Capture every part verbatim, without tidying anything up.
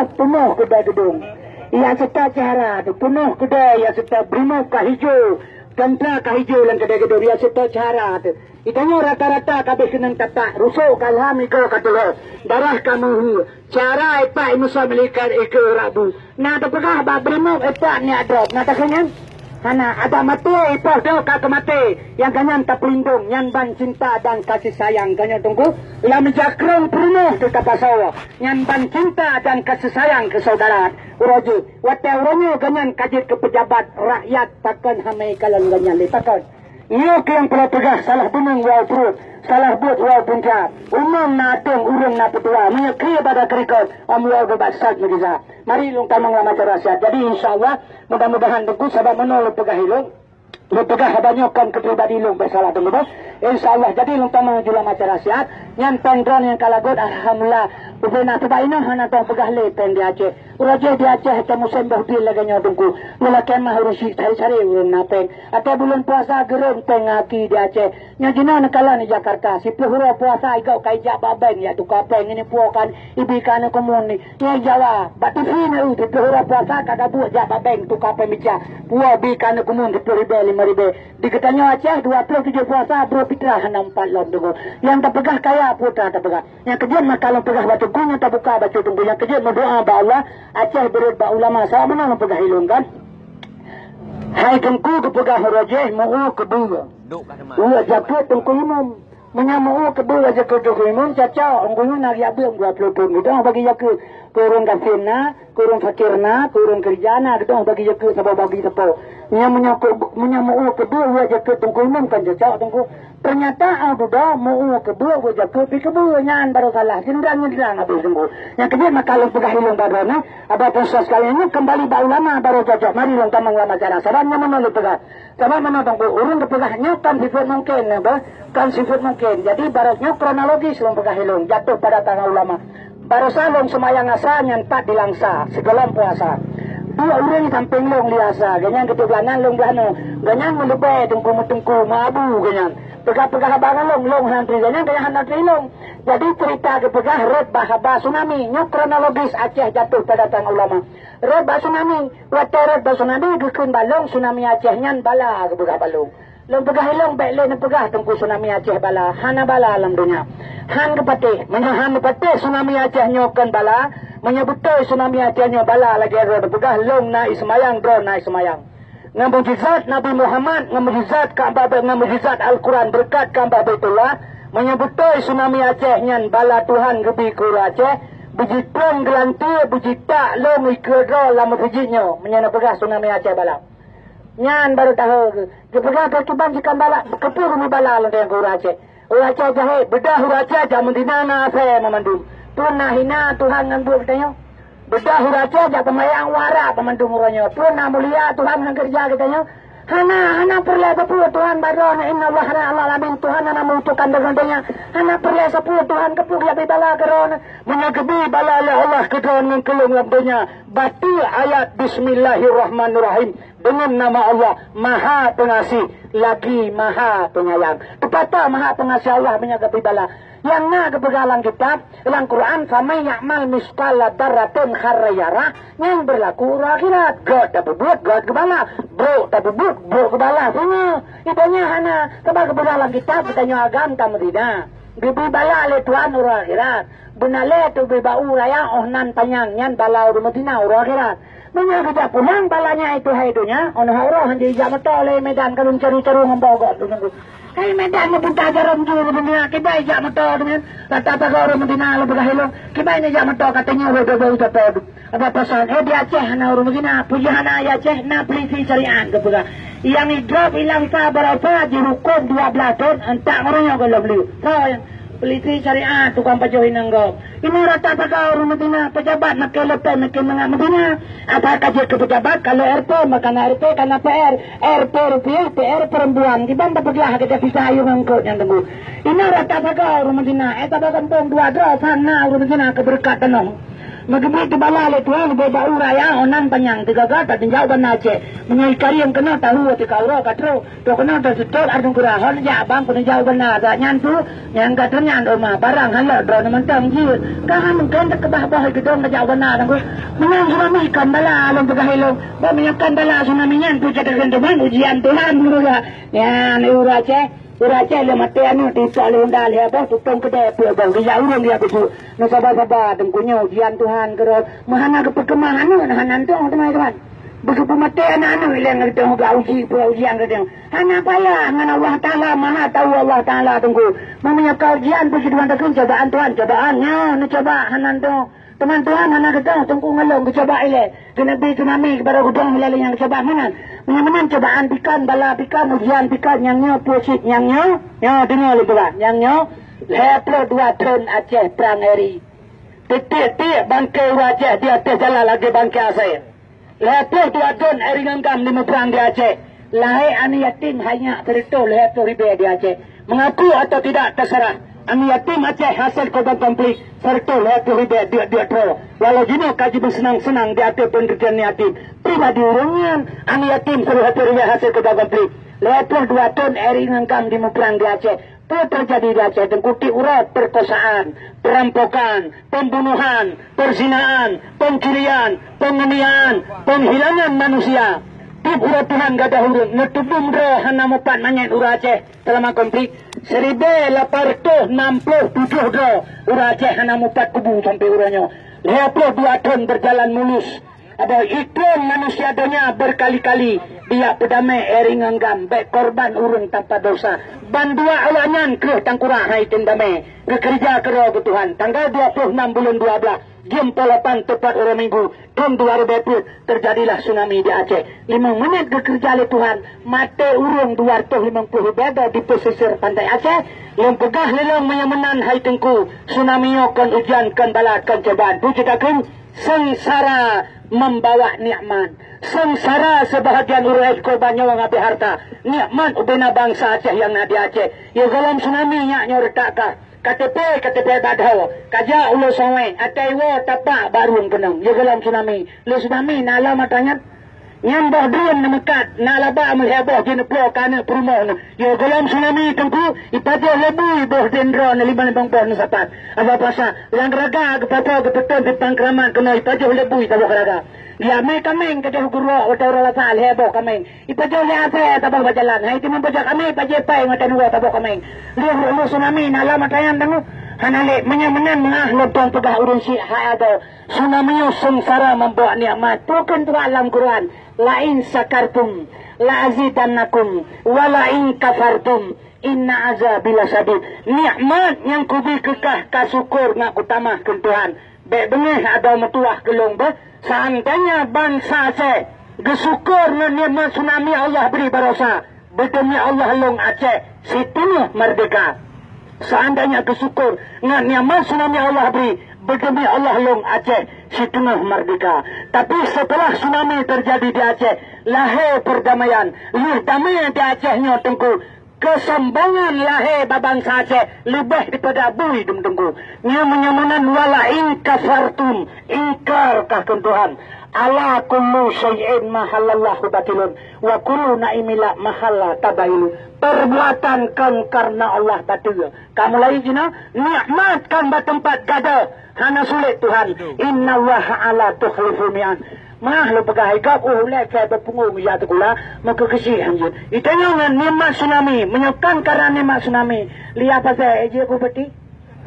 Peunoh keudè geudong. Ia seutôt cahra teuh, peunoh keudè ia seutôt, beurimöb ka hijô, teuntra ka hijô lam keudè geudong, ia seutôt cahra teuh. Geutanyoe rata-rata ka abéh keunong tapak, rusok ka lham, igoe ka teuloh, darah ka meuhue, cahra ipak imeusom lé ikat ikeue rabu. Na teupeugah bak beurimöb ipak nyak drob, na takheun nyan? Hana, adak maté ipoh droe ka keumaté, nyang ka nyan tapeulindong, nyan ban cinta dan kasih sayang. Tanyoe Teungku, lam jakrong peurunoh teuh tapasoe, nyan ban cinta dan kasih sayang keu syedara. Uroe jih, watèe uroe nyoe gobnyan ka jeuet keu peujabat, rakyat pakon hana kalon gobnyan lé, pakon? Nyoe keuh nyang peureulèe peugah, salah beuneung woe pruet, salah buet woe punca. Umong na atong, ureueng na peutua. Meunyoe keu ibadah keurikot, ôm woe beubacut meugisa. Mari lôn tamong lam acara siat. Jadi, insya Allah, mudah-mudahan Teungku, sabab meunoe lôn peugah ilôn, lôn peugah haba nyoe kon keu pribadi lôn, bèk salah Teungku, beuh. Insya Allah, jadi lôn tamong ju lam acara siat. Nyan péng droeneuh nyang ka lagot, alhamdulillah. Ubé na teuba inoe hana tong peugah lé péng di Aceh. Uroe jih di Aceh, watèe musém boh dien lagèe nyoe Teungku, lôn lakèe mah ureueng syiek sari-sari ureueng na péng. Watèe buleuen puasa geureueng péng aki di Aceh. Nyoe jinoe neukalon di Jakarta, siplôh uroe puasa igoe ka ijak bak bank jak tuka péng, ini puwoe kan ibi keu aneuk keumun ni. Nyoe Jawa, bak T V na eu, siplôh uroe puasa ka gabuek jak bak bank tuka péng meucah. Puwoe bi keu aneuk keumun siplôh ribèe, limöng ribèe. Di geutanyoe Aceh, dua plôh tujôh puasa, brôk fitrah hana meupat lom Teungku. Nyang tapeugah kaya, peue ta tapeugah. Nyang keujeuet maka lôn peugah bak Teungku, nyoe tabuka bacut Teungku. Nyang keujeuet meudoa bak Allah, Aceh beureuet bak ulama. Sabab meunoe lôn peugah ilôn kan. Hai Teungku, geupeugah uroe jih, meu-ueh keubeue. Ueh jakeuet Teungku Imum. Meunyoe meu-ueh keubeue jakeuet Teungku Imum, cocok. Teungku Imum na geujak beuet dua plôh thôn. Geudoh bagi jakeuet keu ureueng gasien na, keu ureueng fakir na, keu ureueng keurija na, geudoh bagi jakeuet saboh bagi sapo. Nyan meunyoe keu, meunyoe meu-ueh keubeue, ueh jakeuet Teungku Imum kan cocok, Teungku. Teunyata 'oh dudoe meu-ueh keubeue, ueh jakeuet pih keubeue, nyan barô salah. Jeundrang-jeundrang habéh Teungku. Nyang keujeuet maka lôn peugah ilôn bak droeneuh, abah peue seukian nyoe keumbali bak ulama barô cocok. Mari lôn tamong lam acara. Sabab nyan meunoe lôn peugah. Sabab meunoe Teungku, ureueng geupeugah nyoe kon sifeuet mungken, beuh, kon sifeuet mungken. Jadi, barô nyoe kronologis lôn peugah ilôn, jatuh pada tangan ulama. Barosa lôn seumayang asa nyan pat di Langsa, sigohlom puasa. Dua ureueng sampéng lôn di Asa, gobnyan geuteubiet nan lôn blah nyoe. Gobnyan meuleubèe teungku-meuteungku, meuabu gobnyan. Peugah-peugah haba ngon lôn, lôn hana turi gobnyan, gobnyan hana turi lôn. Jadi, ceurita geupeugah rot bak haba tsunami. Nyoe kronologis Aceh jatuh pada tangan ulama. Rot bak tsunami, watèe rot bak tsunami geukheun bak lôn, tsunami Aceh nyan bala geupeugah bak lôn. Lôn peugah ilôn bèk lé neupeugah Teungku tsunami Aceh bala, hana bala lam donya. Han geupatéh, meunyoe han geupatéh tsunami Aceh nyoe kon bala, meunyoe beutôi tsunami Aceh nyoe bala lagèe droe neupeugah lôn na i seumayang, droe na i seumayang. Ngon mukjizat Nabi Muhammad, ngon mukjizat Ka'bah, ngon mukjizat Al-Quran, beureukat Ka'bah Baitullah, meunyoe beutôi tsunami Aceh nyan bala Tuhan geubi keu ureueng Aceh, beujitreun geulanteue, beujitak lôn ikeue droe lam meuseujid nyoe, meunyoe neupeugah tsunami Aceh bala. Nyan barô tahe geuh. Geupeugah keu kiban jikheun bala, keupeue geumi bala lam dayah ureueng Aceh. Ureueng Aceh jahé, beudôh ureueng Aceh jak meudina na asèe meumandum. Peue na hina Tuhan ngon buet geutanyoe? Beudôh ureueng Aceh jak peumayang u Arab meumandum uroe nyoe. Peue na mulia Tuhan ngon keureuja geutanyoe? Hana, hana peureulèe sapeue Tuhan bak droeneuh, innallaha la ilaha illa huwa, Tuhan hana meubutuhkan deungon donya. Hana peureulèe sapeue Tuhan keupeue geujak bi bala keu droeneuh. Meunyoe geubi bala lé Allah keu droeneuh ngon keu lôn lam donya, baca ayat Bismillahirrahmanirrahim. Deungon nama Allah, Maha Pengasih lagi Maha Penyayang. Teupata Maha Pengasih Allah meunyoe geubi bala. Nyang na geupeugah lam kitab, lam Quran, "Faman ya'mal mitsqala dzarratin khairan yarah," nyang beurlaku uroe akhirat. Gèt tapeubuet, gèt geubala. Brôk tapeubuet, brôk geubala. Singoh, ibanyak hana, sabab geupeugah lam kitab, geutanyoe agam tameudina. Geubi bala lé Tuhan uroe akhirat. Beuna lé teubi bak u raya 'oh nan panyang nyan bala ureueng meudina uroe akhirat. Meunyoe geujak pulang bala nyan itu hai donya, 'oh noe uroe han jijak moto lé Medan ka lôn caru-caru ngon boh gob tu nunggu. Hai Medan nyoe buta jaroe meujuru meudina, kibai jak moto tu nyan. Rata pagoe ureueng meudina lôn peugah ilôn, kibai nyoe jak moto ka tanyoe lôn dua-dua utoe tu. Ada pasan, eh, di Aceh hana ureueng meudina, puji hana di Aceh na polisi syariat geupeugah. Nyang idrop ilang sa barosa jihuköm dua blah thon, entak ngon ureueng nyoe goh lom lé. Soe nyang Polisi syariat tukang pajoh inong gob. Inoe rata pagoe ureueng meudina, pejabat makai leupah makai mangat meudina. Asai ka jeuet keu pejabat, ka lheueh R P, maka na R P, ka na P R. R P rupiah, P R perempuan. Kiban tapeuglah gata sisa ayue ngon eungkôt nyan teungku. Inoe rata pagoe ureueng meudina. Eh, saboh gampông dua droe, sana ureueng meudina keu beureukat tanoh. Meugeubri teubala lé Tuhan ubé bak ueh raya, 'oh nan panyang teugaga tatinjau banda Aceh. Meunyoe i karieng keunoe tahu teuka uroe ka trok, trok keunoe taseutôt ardung kura hon jak bang peunijau banda. Dak nyan tu nyang ka teunyan oma barang halot droeneuh mantong jeuet. Ka han mungken teukeubah boh geudong tajak banda teungku. Meunyoe tsunami kon bala lôn peugah ilôn, bah meunyoe kon bala tsunami nyan peue cit takheun teuma ujian Tuhan meunurot. Nyan ureueng Aceh. Ureueng Aceh lé maté aneuk teuitok lé honda lhèe boh tutong keudè peuet boh geujak ureueng geujak beujeuet. Neusaba-saba teungku nyoe ujian Tuhan keudroe meuhana geupeukeumah aneuk hana nantong teuma teuma. Beugeupeue maté aneuk-aneuk ilèe ngon teuma bak uji peue ujian keudroe. Hana payah ngon Allah Taala Maha Tahu Allah Taala teungku. Meunyoe ka ujian peue cit Tuhan takheun cobaan Tuhan cobaan nyoe neucoba hana nantong. Teuma Tuhan hana geutong teungku ngon lôn geucoba ilèe. Keuneubri tsunami barô geudong ilèe lé nyang geucoba meunan. Meunyoe meunan cobaan pikan bala pikan ujian pikan nyang nyoe peue cit nyang nyoe. Nyoe deungoe lôn peugah nyang nyoe lhèe ploh dua thon Aceh prang eri. Tiek-tiek bangke ureueng Aceh di ateueh jalan lagèe bangke asèe. Lhèe ploh dua thon eri ngon GAM limong prang di Aceh. Lahé aneuk yatim hai nyak sireutoh lhèe ploh ribèe di Aceh. Mengaku atau tidak terserah. Aneuk yatim Aceh hasil korban konflik sireutoh lhèe ploh ribèe diet-diet droe. Walau jinoe ka jimeuseunang-seunang di ateueh peundirian yatim pribadi ureueng nyan, aneuk yatim sireutoh lhèe ploh ribèe hasil korban konflik. Lhèe ploh dua thon eri ngon GAM limong prang di Aceh. Peue teujadi di Aceh teungku tiep uroe? Perkosaan, perampokan, pembunuhan, perzinaan, pencurian, penganiayaan, penghilangan manusia. Tiep uroe Tuhan gadôh ureueng neutudum droe hana mupat manyét ureueng Aceh selama konflik. Siribèe lapan reutôh nam ploh tujoh droe ureueng Aceh hana mupat kubu sampoe uroe nyoe. Lhèe ploh dua thon beujalan mulus. Ada ikon manusia donya berkali-kali dia pedamai eri ngon GAM bèk korban ureueng tanpa dosa. Bandua awaknyan kreueh tangkurah hai tem damai geukeureuja keudroe geutuhan. Tanggal dua ploh nam buleuen dua blah jeuem peuet lapan teupat uroe Minggu thon dua ribèe peuet teujadilah tsunami di Aceh. Limong minét geukeureuja lé Tuhan maté ureueng dua reutôh limong ploh ribèe di pesisir pantai Aceh. Lôn peugah lé lôn meunyoe meunan hai teungku, tsunami nyoe kon ujian kon bala kon cobaan. Peue cit takheun? Seungsara membawa nikmat. Seungsara seubahagian ureueng korban nyawöng habéh harta. Nikmat ubena bansa Aceh nyang na di Aceh. Yôh gohlom tsunami nyak nyoe reutak kah. K T P, K T P bak dhoe. Kajak ulo sawét, atai woe tapak bak rueng keunong. Yôh gohlom tsunami. Lé tsunami na lam atra nyan. Nyan boh drone neumeukat, na laba meulhèe boh jineuploe keu aneuk peurumoh nyoe. Yôh gohlom tsunami teungku, ipajoh lé bui boh drone droeneuh limong-limong boh neusapat. Aba pasa, lam raga geupasoe geupeuton simpang keuramat keunoe ipajoh lé bui saboh raga. Di amé kaméng ka jeuet geuruek watèe uroe Lasa lhèe boh kaméng. Ipajoh lé asèe saboh bak jalan. Hai teuma pajoh kaméng ipajoh pai ngon tanyoe saboh kaméng. Lheueh rôh tsunami na lam atra nyan teungku. Hana lé meunyoe meunan meuah lôn tuan peugah ureueng syiek hai adoe. Tsunami nyoe seungsara membawa nikmat. Peue kheun Tuhan lam Quran, "La in syakartum la azidannakum wa la in kafartum inna azabi lasyadid." Nikmat nyang kubri keu kah ka syukur ngat kutamah kheun Tuhan. Bèk beungéh adoe meutuwah keu lôn beuh. Seandainya bansa Aceh geusyukur ngon nikmat tsunami Allah bri barosa, beudemi Allah lôn Aceh siteungoh merdeka. Seandainya geusyukur ngon nikmat tsunami Allah bri, beudemi Allah lôn Aceh siteungoh merdeka. Tapi setelah tsunami terjadi di Aceh, lahé perdamaian. Lheueh damai di Aceh nyoe teungku, keusombongan lahé bak bansa Aceh leubeh daripada bui dum teungku. Nyoe meunyoe meunan, "Wa la in kafartum," ingkar kah kheun Tuhan. "Ala kullu syai'in mahallallahu batilun, wa kullu na'imila mahalla tabailu." Perbuatan kon karena Allah bateue. Ka mulai jinoe, nikmat kon bak teumpat gadôh, hana sulet Tuhan. Innallaha ala tukhlifu mi'ad. Mah lôn peugah hai gob uh ulèe keu beupungong ya teukula meukeukeusi hanjeuet. Itanyong ngon nikmat tsunami, meunyoe kon karena nikmat tsunami, liya pasai jeuet bupati.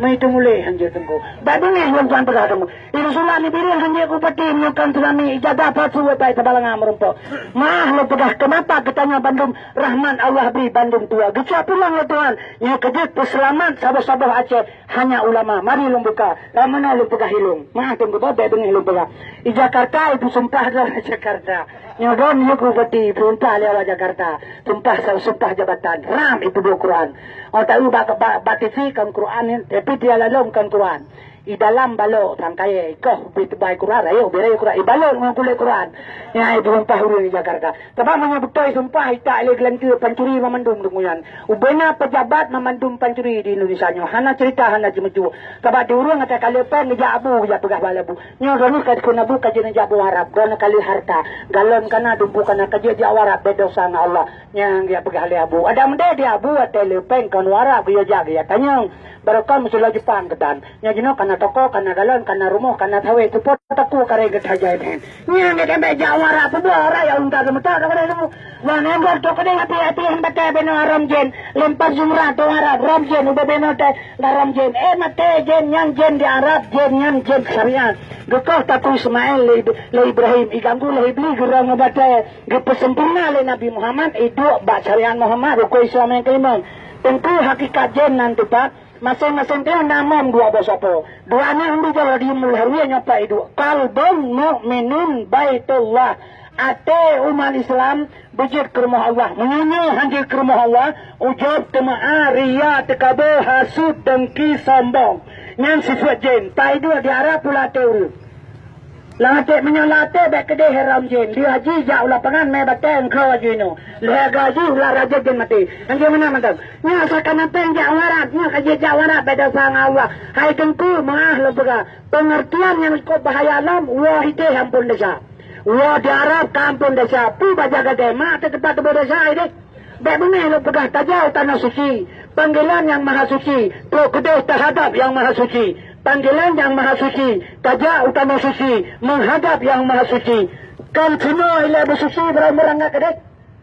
Meuitung ulèe hanjeuet teungku. Bak beungéh lôn tuan peugah teungku. Di Rasulullah ni biréh hanjeuet bupati meunyoe kon tsunami, ijazah palsu baik sabalanga meurumpok. Mah lôn peugah keunapa geutanyoe bandum rahmat Allah bri bandum tuwoe. Geucok pulang lé Tuhan. Nyoe keujeuet peuseulamat saboh-saboh Aceh. Hanya ulama, mari lôn buka. Lam meunoe lôn peugah ilôn. Meu'ah teungku, bèk beungéh lôn peugah. Di Jakarta, ipeusumpah lé awak Jakarta. Nyoe droeneuh bupati, ipeusumpah lé awak Jakarta. Sumpah, sumpah jabatan. Ram ipeuduek Quran. Oh, tahu bak, bak, bak T V kon Quran, tapi di dalam kon Quran. I dalam balok sang kayèe, i koh ubé teubai Quran, rayeuk ubé rayeuk Quran, i balok ngon kulét Quran. Nyan i peusumpah ureueng di Jakarta. Sabab meunyoe beutôi sumpah, itak lé geulanteue pancuri banmandum deungon nyan. Ubé na pejabat banmandum pancuri di Indonesia nyoe. Hana cerita, hana ceumeucue. Sabab di ureueng ata ka lheueh péng geujak abu, geujak peugah bak abu. Nyoe droeneuh ka dikheun abu ka jeuet neujak boh Arab, droeneuh ka lheueh harta. Galon ka na, dumpeue ka na, ka jeuet jak u Arab, bèk desya ngon Allah. Nyang geujak peugah lé abu. Adak meudeh di abu watèe lheueh péng kon u Arab, geuyue jak geuyue tanyong. Barokon meusiloe Jepang keutan. Nyan jinoe ka na toko, ka na galon, ka na rumoh, ka na sawét, teupeue takue kareng geuthajai nyan. Nyan gata bèk jak u Arab, peubuet Arab nyang unta seumeuta, takue seumeu. Wan embok toko deh api-api nyang batèe binoe haram jén. Lempar jumrah tong Arab, haram jén, ubé binoe teh haram jén. Eh, maté jén nyan jén di Arab, jén nyan jén syariat. Geukoh takue Ismail lé, lé Ibrahim, iganggu lé Iblis geurong ngon batèe. Geupeusempurna lé Nabi Muhammad, iduek bak syariat Muhammad, rukon Islam nyang keulimong. Teungku hakikat jén nan teupat, maséng-maséng teuh na mom dua boh sapo. Dua aneuk Nabi Ibrahim lheueh nyoe pat iduek. Qalbun mu'minun baitullah. Até umat Islam beujeuet keu rumoh Allah. Meunyoe nyoe han jeuet keu rumoh Allah, ujub, teumeu'ah, riya, teukabeue, hasut, dengki, sombong. Nyan sifeuet jén. Pat iduek di Arab pula até ureueng. Lam até, meunyoe lam até bèk keudeh haram jén. Lheueh haji jak u lapangan mè batèe eungkho aju inoe. Lheueh gaji ulah rajot jén maté. Nyang jeuet meunan mantong. Nyoe asai ka na péng jak u Arab, nyoe ka jeuet jak u Arab bèk desya ngon Allah. Hai teungku, meu'ah lôn peugah. Peungeurtian nyang likot bahaya lom, woe ideh amphon desya. Woe di Arab ka amphon desya. Peue bajèe gata mak teuh teumpat teuboh desya ideh. Bèk beungéh lôn peugah tajak u tanoh suci, panggilan Nyang Mahasuci, trok keudeh teuhadab Nyang Mahasuci. Panggilan Nyang Mahasuci, tajak u tanoh suci, meuhadab Nyang Mahasuci. Kon sinoe ilèe beusuci barang-barang nyan keudeh.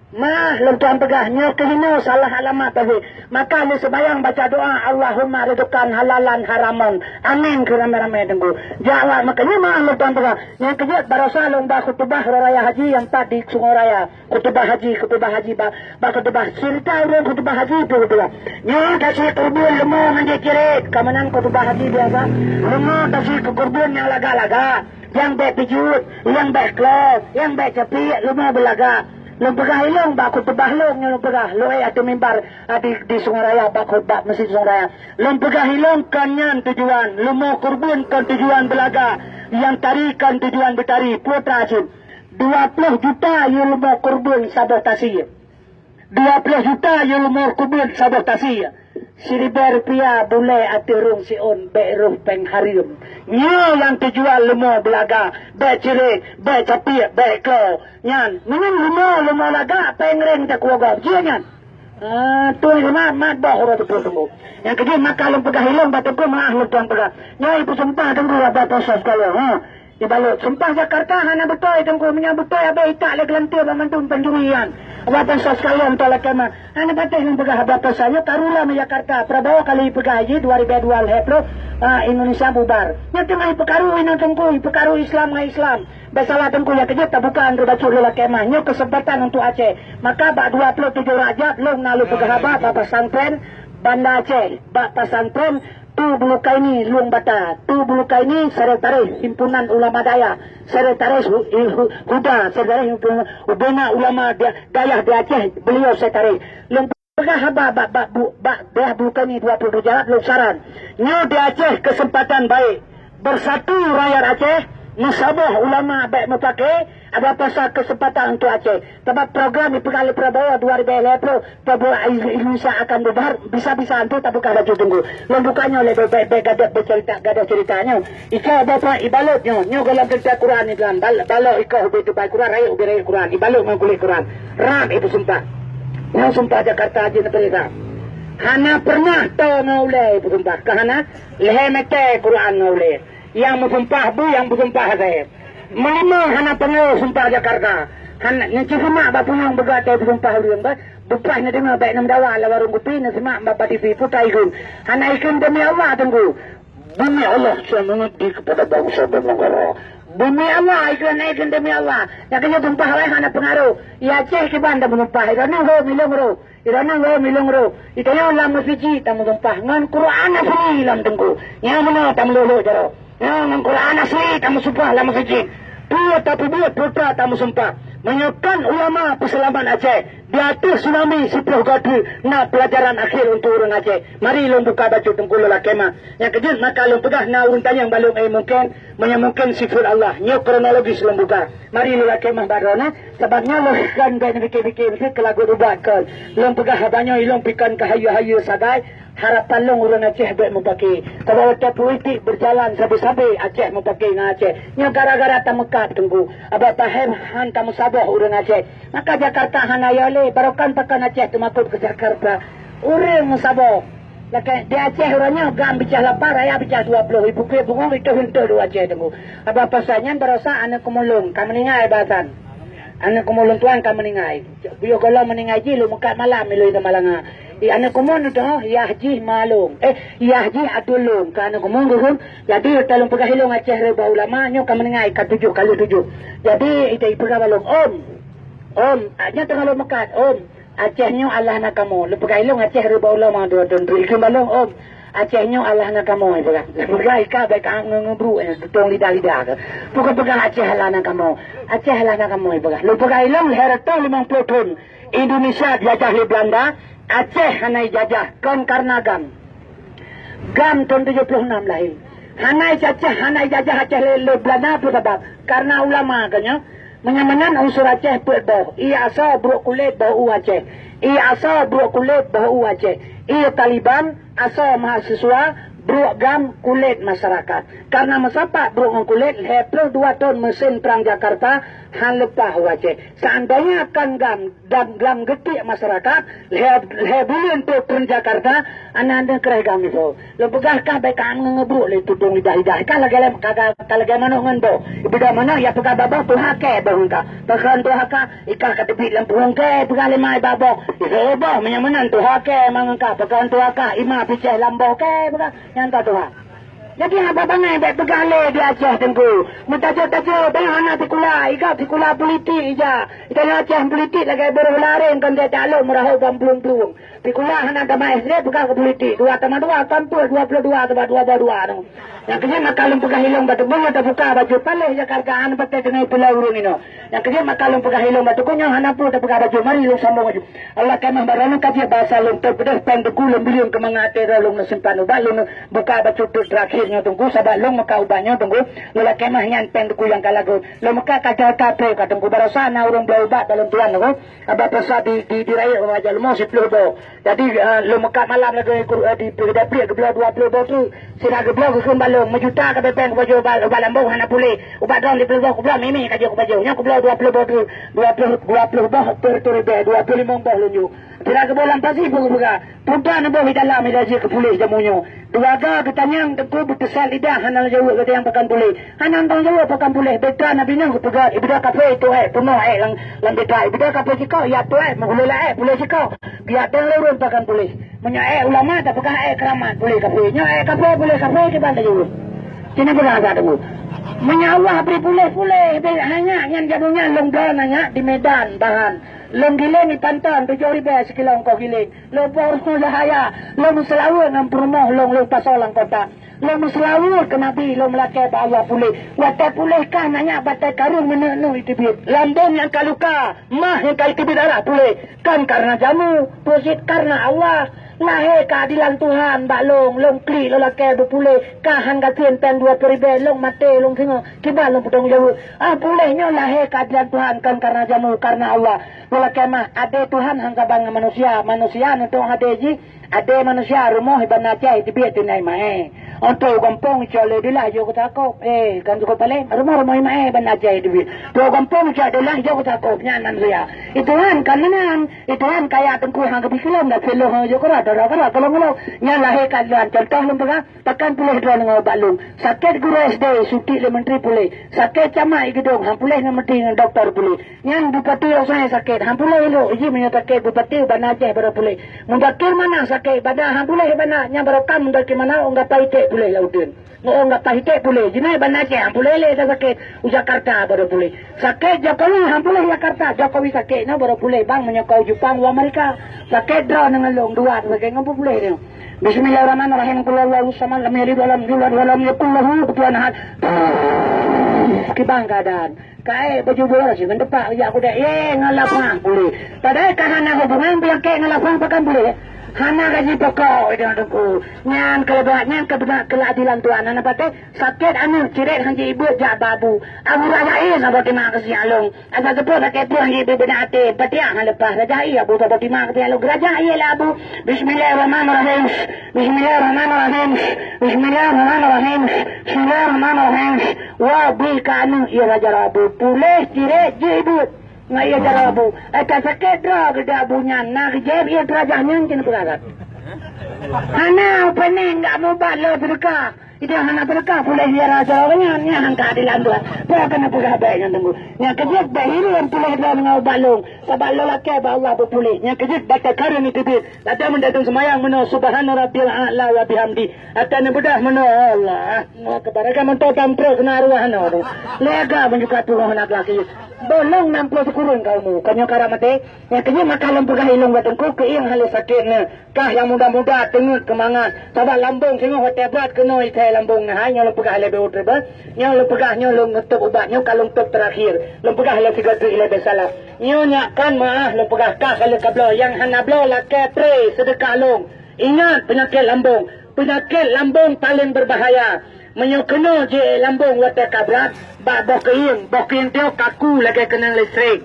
Mah lôn tuan peugah, nyoe keuh inoe salah alamat tadi. Maka lheueh seumayang baca doa, Allahumma rizqan halalan haraman. Amin keu ramé-ramé teungku. Jak awak, makajih mah lôn tuan peugah. Nyang keujeuet barosa lôn ba khutubah raya haji nyang pat di Sungai Raya. Khutubah haji, khutubah haji, ba, ba khutubah. Cerita ureueng khutubah haji tu khutubah. Nyoe tasi keureubeuen leumo ngon jeuet cirét, ka meunan khutubah haji biasa. Leumo tasi keureubeuen nyang lagak-lagak, nyang bèk pijuet, nyang bèk klo, nyang bèk capiek, leumo beulagak. Lôn peugah ilong bak khutubah lôn, nyoe lôn peugah, lôn ék ateueh mimbar, a, di, di Sungai Raya, bak khutbah Masjid Sungai Raya. Lôn peugah ilong kon nyan tujuan, leumo keureubeuen kon tujuan beulagak, nyang tari kon tujuan beutari, putra cit. Dua ploh juta yue leumo keureubeuen saboh tasi. Dua ploh juta yue leumo keureubeuen saboh tasi. Siribèe rupiah bulèe ateueh rhueng siôn bèk rôh péng hareuem. Nyoe nyang tujuan leumo beulaga, bèk cirét, bèk capiek, bèk klo. Nyan, meunyoe leumo, leumo lagak, péng reng takuwoe gob. Jeuet nyan. Ah, tueng mat, mat boh uroe teupeu teumbo. Nyang keujeuet maka lôn peugah ilong bak teungku, meu'ah lôn tuan peugah. Nyoe ipeusumpah teungku, abah proses kalau, ha. Ibalot sumpah Jakarta hana beutôi teungku, meunyoe beutôi abéh itak lé geulanteue banmandum pancuri nyan. Awak bansa sekalian, toh lakèe mah. Hana patéh lôn peugah haba pesan nyoe karu lam Jakarta. Prabowo kali peugah jih dua ribu dua lhèe ploh, ah, Indonesia bubar. Nyoe teuma ipeukaru inoe teungku, ipeukaru Islam ngon Islam. Bèk salah teungku, nyang keujeuet tabuka andeuh bacut lé lakèe mah. Nyoe keuseumpatan untuk Aceh. Maka bak dua ploh tujoh Rajab lôn na lôn peugah haba bak pesantren Banda Aceh, bak pesantren Tu Bulukaini Lueng Bata, Tu Bulukaini sekretaris himpunan ulama dayah, sekretaris hu-, hu-, huda, sekretaris himpunan ubena ulama da-, dayah di Aceh, beliau sekretaris. Lôn peugah haba bak, bak, bu-, bak dayah Bulukaini dua ploh dua jarat lôn saran. Nyoe di Aceh keuseumpatan baik. Beusatu rakyat Aceh, meusaboh ulama bèk meupaké, ada pasal keuseumpatan untuk Aceh. Sabab program ipeugah lé Prabowo dua ribu lhèe ploh, Prabowo Indonesia akan bubar, bisa-bisa antu tabuka baju teungku. Lôn buka nyoe lé bèk, bèk, bèk gadôh beucerita, gadôh cerita nyoe. Ica bapa ibalot nyoe, nyoe golom teuntèe Quran Islam. Bal-, balok ikoh ubé teubai Quran, rayeuk ubé rayeuk Quran, ibalot ngon kulét Quran. Rab ipeusumpah. Nyoe sumpah Jakarta jih neupeuriksa. Hana pernah toe ngon ulèe ipeusumpah. Ka hana? Lhèe meuté Quran ngon ulèe. Nyang meusumpah bu, nyang meusumpah asèe. Meulimong hana peungaruh sumpah Jakarta. Hana, neusimak bak punyueng beuga teuh peusumpah ureueng bah. Beupaih neudeungoe bèk neumeudawa lam warong kupi, neusimak bak, bak T V, putra ikheun. Hana ikheun demi Allah teungku. Demi Allah, saya mengabdi kepada bangsa dan negara. Demi Allah, ikheun, ikheun demi Allah. Nyang keuh sumpah awai hana peungaruh. Ya Aceh kiban dah meusumpah. Droeneuh ho milong roh. Droeneuh ho milong roh. Itanyoe lam meuseujid tameusumpah ngon Quran asli lam teungku. Nyang meunoe tameulôh-lôh jaroe. Nyoe ngon Quran asli tameusumpah lam meuseujid. Peue tapeubuet peue tameusumpah. Meunyoe kon ulama peuseulamat Aceh, Di ateueh tsunami siploh goe treuk na peulajaran akhé untuk ureuëng Aceh. Mari lôn buka bacut teungku lôn lakée mah. Nyang keujeuet maka lôn peugah na ureuëng tanyong bak lôn, eh, mungken, meunyoe mungken sifeuet Allah. Nyoe kronologis lôn buka. Mari lôn lakée mah bak droeneuh, sabab nyoe lôn kon bèk neupike-pike meusti keu lagu ubat kon. Lôn peugah haba nyoe ilôn pikon keu hayeue-hayeue sagai, harapan lôn ureuëng Aceh bèk mupake. Sabab watée politik beujalan sabe-sabe Aceh mupake ngon Aceh. Nyoe gara-gara tameukat teungku. Abah Tahem han tameusaboh ureuëng Aceh. Maka Jakarta hana yo lé, barokon pakon Aceh teumakot keu Jakarta. Ureuëng meusaboh. Lakée di Aceh uroe nyoe GAM bicah lapan, raya bicah dua ploh. Ibu kue bungong itu henteu di Aceh teungku. Abah pasai nyan barosa aneuk keumulung ka meuninggai basan. Aneuk keumulung tuan ka meuninggai. Buyuh gohlom meuninggai jih lôn meukat malam ilui teuma langa. Di aneuk keumulung tu, yah jih malung. Eh, yah jih atulung ka aneuk keumulung geuhun. Jadi talung peugah ilung Aceh reuba ulama nyoe ka meuninggai ka tujoh kali tujoh. Jadi ita ipeugah balong, "Om, om, nyoe teungoh lôn meukat, om." Aceh nyoe Allah na kamoe. Lôn peugah ilong Aceh reuba ulama dua thon tu. Ikheun balong, om. Aceh nyoe Allah na kamoe, peugah. Peugah ika baik ka nge-, ngeubru, eh, tutong lidah-lidah ke. Peugah-peugah Aceh Allah na kamoe. Aceh Allah na kamoe, peugah. Lôn peugah ilong lhèe reutôh limong ploh thon. Indonesia dijajah lé Belanda. Aceh hana ijajah. Kon karena GAM. GAM thon tujoh ploh nam lahé. Hana ijajah, hana ijajah Aceh lé, lé Belanda peue sabab? Karena ulama geuh nyoe. Meunyoe meunan unsur Aceh peuet boh, ié asoe brok kulét boh u Aceh. Ié asoe brok kulét boh u Aceh. Ié Taliban asoe mahasiswa, brok GAM kulét masyarakat. Karena meusapat brok ngon kulét, lhèe ploh dua thon meusén prang Jakarta han leupah u Aceh. Seandainya kon GAM dan GAM geutiek masyarakat, lhèe, lhèe buleuen trok Transjakarta, aneuk-aneuk kreh GAM ipo. Lôn peugah kah bèk ka ngeubruek lé tutong lidah-lidah. Kah lagèe lem, ka, ka, ka lagèe manok ngon boh. Ibeudôh manok, ya peugah bak boh, tuha kèe boh ngon kah. Pakon tuha kah, ikah ka teubiet lam puhông kèe, peugah lé ma bak boh. Iseue boh, meunyoe meunan tuha kèe ma ngon kah. Pakon tuha kah, ima picéh lam boh kèe, peugah. Nyan ka tuha. Jadi haba bangai bèk peugah lé di Aceh teungku. Meutajok-tajok, bèk hana sikula. Igab sikula politik ija. Ita nyoe Aceh politik lagèe buroh lareng kon teuh talok meurahot bak plueng-plueng. Sikula hana tamat S D peugah keu politik. Dua tamah dua, kampus dua ploh dua, teuma dua bak dua nyoe. Nyang keujeuet maka lôn peugah ilong bak teungku nyoe tabuka baju paléh Jakarta hana patéh teungoh pula ureueng inoe. Nyang keujeuet maka lôn peugah ilong bak teungku nyoe hana peue tabuka baju. Mari lôn sambung baju. Allah keunoe baroe nyoe ka jeuet basa lôn teupeudeuh péng teungku lôn bileueng keu mangat até droe lôn neusimpan ubat lôn buka baju teuk terakhir nyoe teungku sabab lôn meuka ubat nyoe teungku. Lôn lakée mah nyan péng teungku nyang ka lagot. Lôn meuka ka jai ka trép ka teungku barosa na ureueng bloe ubat bak lôn tuan teungku. Abah peurasa di, di, di rayeuk Raja Leumo siploh boh. Jadi, eh, lôn meukat malam lagèe kur-, eh, di, di pliek geubloe dua ploh boh treuk. Sira geubloe geukheun bak lôn, meujuta ka bèpèng kupajoh ubat, ubat lambông hana puléh. Ubat droe lhèe ploh boh kubloe mimi ka jeuet kupajoh. Nyoe kubloe dua ploh boh treuk, dua ploh, dua ploh boh per tu ribèe, dua ploh limong boh lôn jok. Sira geuboh lam pasi peue geupeugah. Peue na boh di dalam ida jeuet keu puléh jameun nyoe. Dua ga geutanyong teungku beuteusan lidah hana jaweueb geutanyong pakon puléh. Hana tang jaweueb pakon puléh. Beta Nabi Nuh geupeugah, ibeudôh kafé itu ék, peunoh ék lam, lam beta. Ibeudôh kafé sikoh, ya tu ék, meuhulé la ék, puléh sikoh. Biar dong lurun pakon puléh. Meunyoe ék ulama tapeugah ék keuramat puléh kafé. Nyoe ék kafé puléh kafé kiban laju. Cina peugah ka teungku. Meunyoe Allah bri puléh-puléh, bri hanya nyan jameun nyan lôn bloe nanya di Medan bahan. Lôn giléng di Panton tujoh ribèe sikilo ongkoh giléng. Lôn poh rumoh Yahaya, lôn meuseulaweuet ngon peurumoh lôn, lôn pasoe lam kota. Lôn meuseulaweuet keu Nabi, lôn meulakée bak Allah puléh. Watée puléh kah na nyak batée kareueng meuneuk-neuk iteubiet. Lam dum nyang ka luka, mah nyang ka iteubiet darah puléh. Kon kareuna jameun, peue cit kareuna Allah. Lahé keuadilan Tuhan bak lôn, lôn klik lôn lakée beupuléh. Kah han gasien péng dua ploh ribèe, lôn maté lôn singoh. Kiban lôn peutanggung jaweueb. Ah, puléh nyoe lahé keuadilan Tuhan, kon kareuna jameun, kareuna Allah. Lôn lakée mah, adé Tuhan han saban ngon manusia, manusia neutôk adé jih. Adé manusia rumoh iban Aceh iteubiet tinai maé. Untuk gampông icok lé dilah jok keu takop. Eh, kan cukup paléh, rumoh-rumoh imaé iban Aceh iteubiet. Untuk gampông icok dilah jok keu takop, nyan manusia. Itu kan, kan meunan. Itu kan kaya teungku hang keubi keulom, dak seuloh hang jok keurah, dara-dara, golong-golong. Nyan lahé keadilan. Contoh lôn peugah, pakon puléh droe ngon ubat lôn. Sakét guru S D, sutik lé menteri puléh. Sakét camat i geudong, han puléh ngon menteri ngon doktor puléh. Nyan bupati Aceh sakét, han puléh ilok, iji meunyoe sakét bupati u Banda Aceh baru puléh. Mudakir Manah sakét, Banda han puléh Banda, nyan baru kan Mudakir Manah ong gapa iték puléh lam uteuen. Ngon ong gapa iték puléh, jinoe Banda Aceh han puléh lé sakét u Jakarta baru puléh. Sakét Jokowi han puléh Jakarta, Jokowi sakét nyoe baru puléh bang meunyoe ka u Jepang u Amerika. Sakét droe ngon lôn dua sakét ngon puléh nyoe. Bismillahirrahmanirrahim. Qul huwallahu samad, lam yalid walam yulad walam yakul lahu kufuwan ahad. Kiban keadaan. Kaék baju bola si ngon tepak jak kudek. Ye, ngon lapang puléh. Padahai ka hana hubungan penyakit ngon lapang pakan puléh. Hana gaji pokok itu Teungku. Nyan kalau buat nyan kebenar keadilan Tuhan. Hana patéh sakét aneuk cirét hana ibuet jak babu. Abu rajai saboh terima kasih along. Asa teupeu sakét pun hana ibuet beuna até. Patiah hana lepas rajai abu saboh terima kasih along. Raja iyalah abu. Bismillahirrahmanirrahim. Bismillahirrahmanirrahim. Bismillahirrahmanirrahim. Bismillahirrahmanirrahim. Wah, bi ka aneuk ié raja rabu. Puléh cirét jih ibuet. Ngai ié raja rabu. Eh, ka sakét droe geuda abu nyan. Na geujép ié raja nyan keuneuk peugah. Hana peuneng gak mubat lo seudeukah. Ideh hana seudeukah puléh ié raja nyan. Nyan keadilan Tuhan. Peue keuneuk peugah bèk nyan Teungku. Nyan keujeuet bèk hireuen puléh droe ngon ubat lôn. Sabab lôn lakèe bak Allah beupuléh. Nyan keujeuet bak takharun itu. Lagèe meudatang seumayang meunoe, "Subhana rabbiyal a'la wa bihamdi." Ata neubeudah meunoe, "Allahu akbar." Agak mantong tamprok keunan arwah nyoe. Lé agak meunyoe ka tuha na laki. Bolong nam ploh sikureueng ka umu. Ka nyoe ka rab maté. Nyang keujeuet maka lôn peugah ilong bak Teungku, keuieng hale sakét nyoe. Kah nyang muda-muda teungeut keumangat. Sabab lambong singoh watèe brat keunoe ithèe lambong nyoe. Hai nyoe lôn peugah lé beuet rebah. Nyoe lôn peugah nyoe lôn ngeutôb ubat nyoe ka lôn tôb teurakhir. Lôn peugah lé sigoe treuk ilèe bèk salah. Nyoe nyak kan meu'ah lôn peugah kah ka lheueh ka bloe. Nyang hana bloe lakèe pré seudeukah lôn. Ingat peunyakét lambong. Peunyakét lambong paleng beubahaya. Meunyoe keunoe jiék lambong watèe ka brat, bak boh keuieng, boh keuieng teuh kaku lagèe keunong listrik.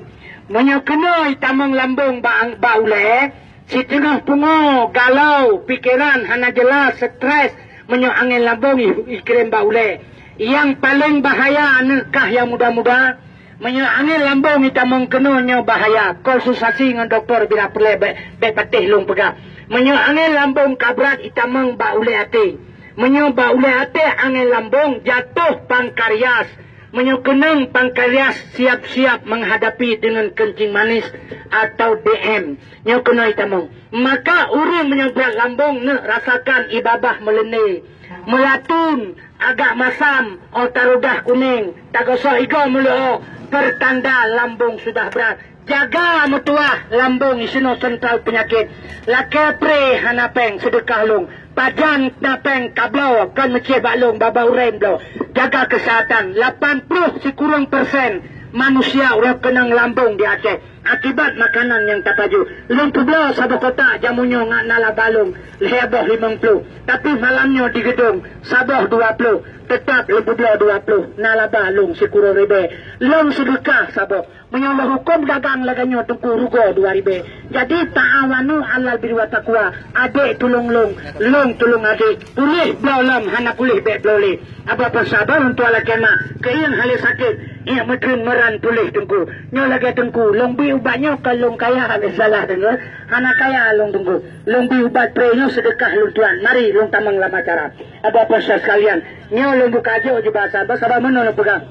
Meunyoe keunoe itamong lambong bak, bak ulèe, siteungoh pungo, galau, pikeran hana jeulaih, stres, meunyoe angén lambong i, ikirém bak ulèe. Nyang paleng bahaya aneuk kah nyang muda-muda, meunyoe angén lambong itamong keunoe nyoe bahaya, konsultasi ngon dokto bila peureulèe bèk, bèk patéh lôn peugah. Meunyoe angén lambong ka brat itamong bak ulèe até. Meunyoe bak ulèe até angén lambong jatoh pankarias. Meunyoe keunong pankarias siap-siap menghadapi dengan kencing manis atau D M. Nyoe keunoe itamong. Maka ureueng meunyoe brat lambong neuk rasakan ié babah meuleundé. Meulatun, agak masam, óh tarudah kunéng, tagosok igoe meuleuôh, pertanda lambong sudah brat. Jaga meutuwah lambong disinoe sentral peunyakét. Lakèe pré hana pèng seudeukah lôn. Pajan na pèng ka bloe, kon meucéh bak lôn babah ureueng bloe. Jaga keuseuhatan. Lapan ploh sikureueng persen manusia ureueng keunong lambong di Aceh. Akibat makanan nyang tapajoh. Lôn peubloe saboh kotak jamu nyoe ngon nalaba lôn lhèe boh limong ploh. Tapi malam nyoe di Geudong saboh dua ploh. Teutap lôn peubloe dua ploh. Nalaba lôn sikureueng ribèe. Lôn seudeukah saboh. Meunyoe lôn hukôm dagang lagèe nyoe Teungku rugoe dua ribèe. Jadi ta'awanu 'alal birri wa taqwa. Adék tulông lôn, lôn tulông adék. Puléh bloe lom hana puléh bèk bloe lé. Aba peusaba lôn tuan lakèe mak, keuieng hale sakét, ié meutreun meuran puléh Teungku. Nyoe lagèe Teungku, lôn bi ubat nyoe kon lôn kaya, habéh salah deungö. Hana kaya lôn Teungku. Lôn bi ubat pré nyoe seudeukah lôn tuan. Mari lôn tamong lam acara. Aba peusah sekalian, nyoe lôn buka jok jih basa, basa ba meunoe lôn peugah.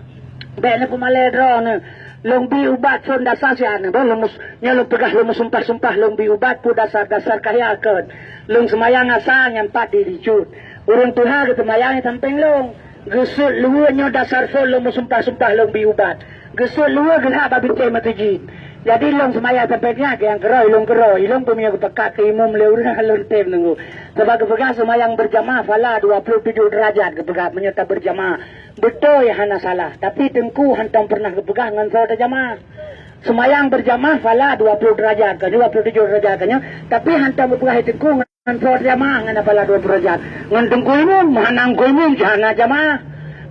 Bèk neupeumalèe droeneuh. Lôn bi ubat phôn dasar siat nyoe, bah lôn mus-, nyoe lôn peugah lôn meusumpah-sumpah lôn bi ubat peue dasar-dasar kaya kön. Lôn seumayang asa nyan pat di cut. Ureueng tuha geuseumayang di sampéng lôn. Geusut luweue nyoe dasar phôn lôn meusumpah-sumpah lôn bi ubat. Geusut luweue geulhak bak bintéh meuseujid. Jadi lôn seumayang sampéng nyan nyang keudroe, ilôn keudroe, ilôn peue meunyoe geupeugah keu imum lé ureueng lôn tem Teungku. Sabab geupeugah seumayang beurjamaah phala dua ploh tujoh deurajat geupeugah meunyoe tabeurjamaah. Beutôi hana salah, tapi Teungku hantom peureunah geupeugah ngon soe tajamaah. Seumayang beurjamaah phala dua ploh deurajat ka nyoe, dua ploh tujoh deurajat ka nyoe, tapi hantom geupeugah Teungku ngon soe tajamaah ngon phala dua ploh deurajat. Ngon Teungku Imum, hana Teungku Imum hana jamaah.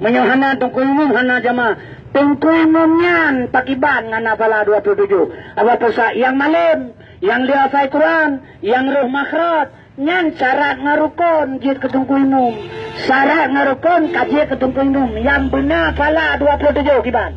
Meunyoe hana Teungku Imum hana jamaah. Teungku Imum nyan pakiban ngon phala dua ploh tujoh. Apa peue sa-, nyang malém, nyang lheueh hafai Quran, nyang roh makhraj, nyan syarat ngon rukon jeuet keu Teungku Imum. Syarat ngon rukon ka jeuet keu Teungku Imum. Nyang beuna phala dua ploh tujoh kiban.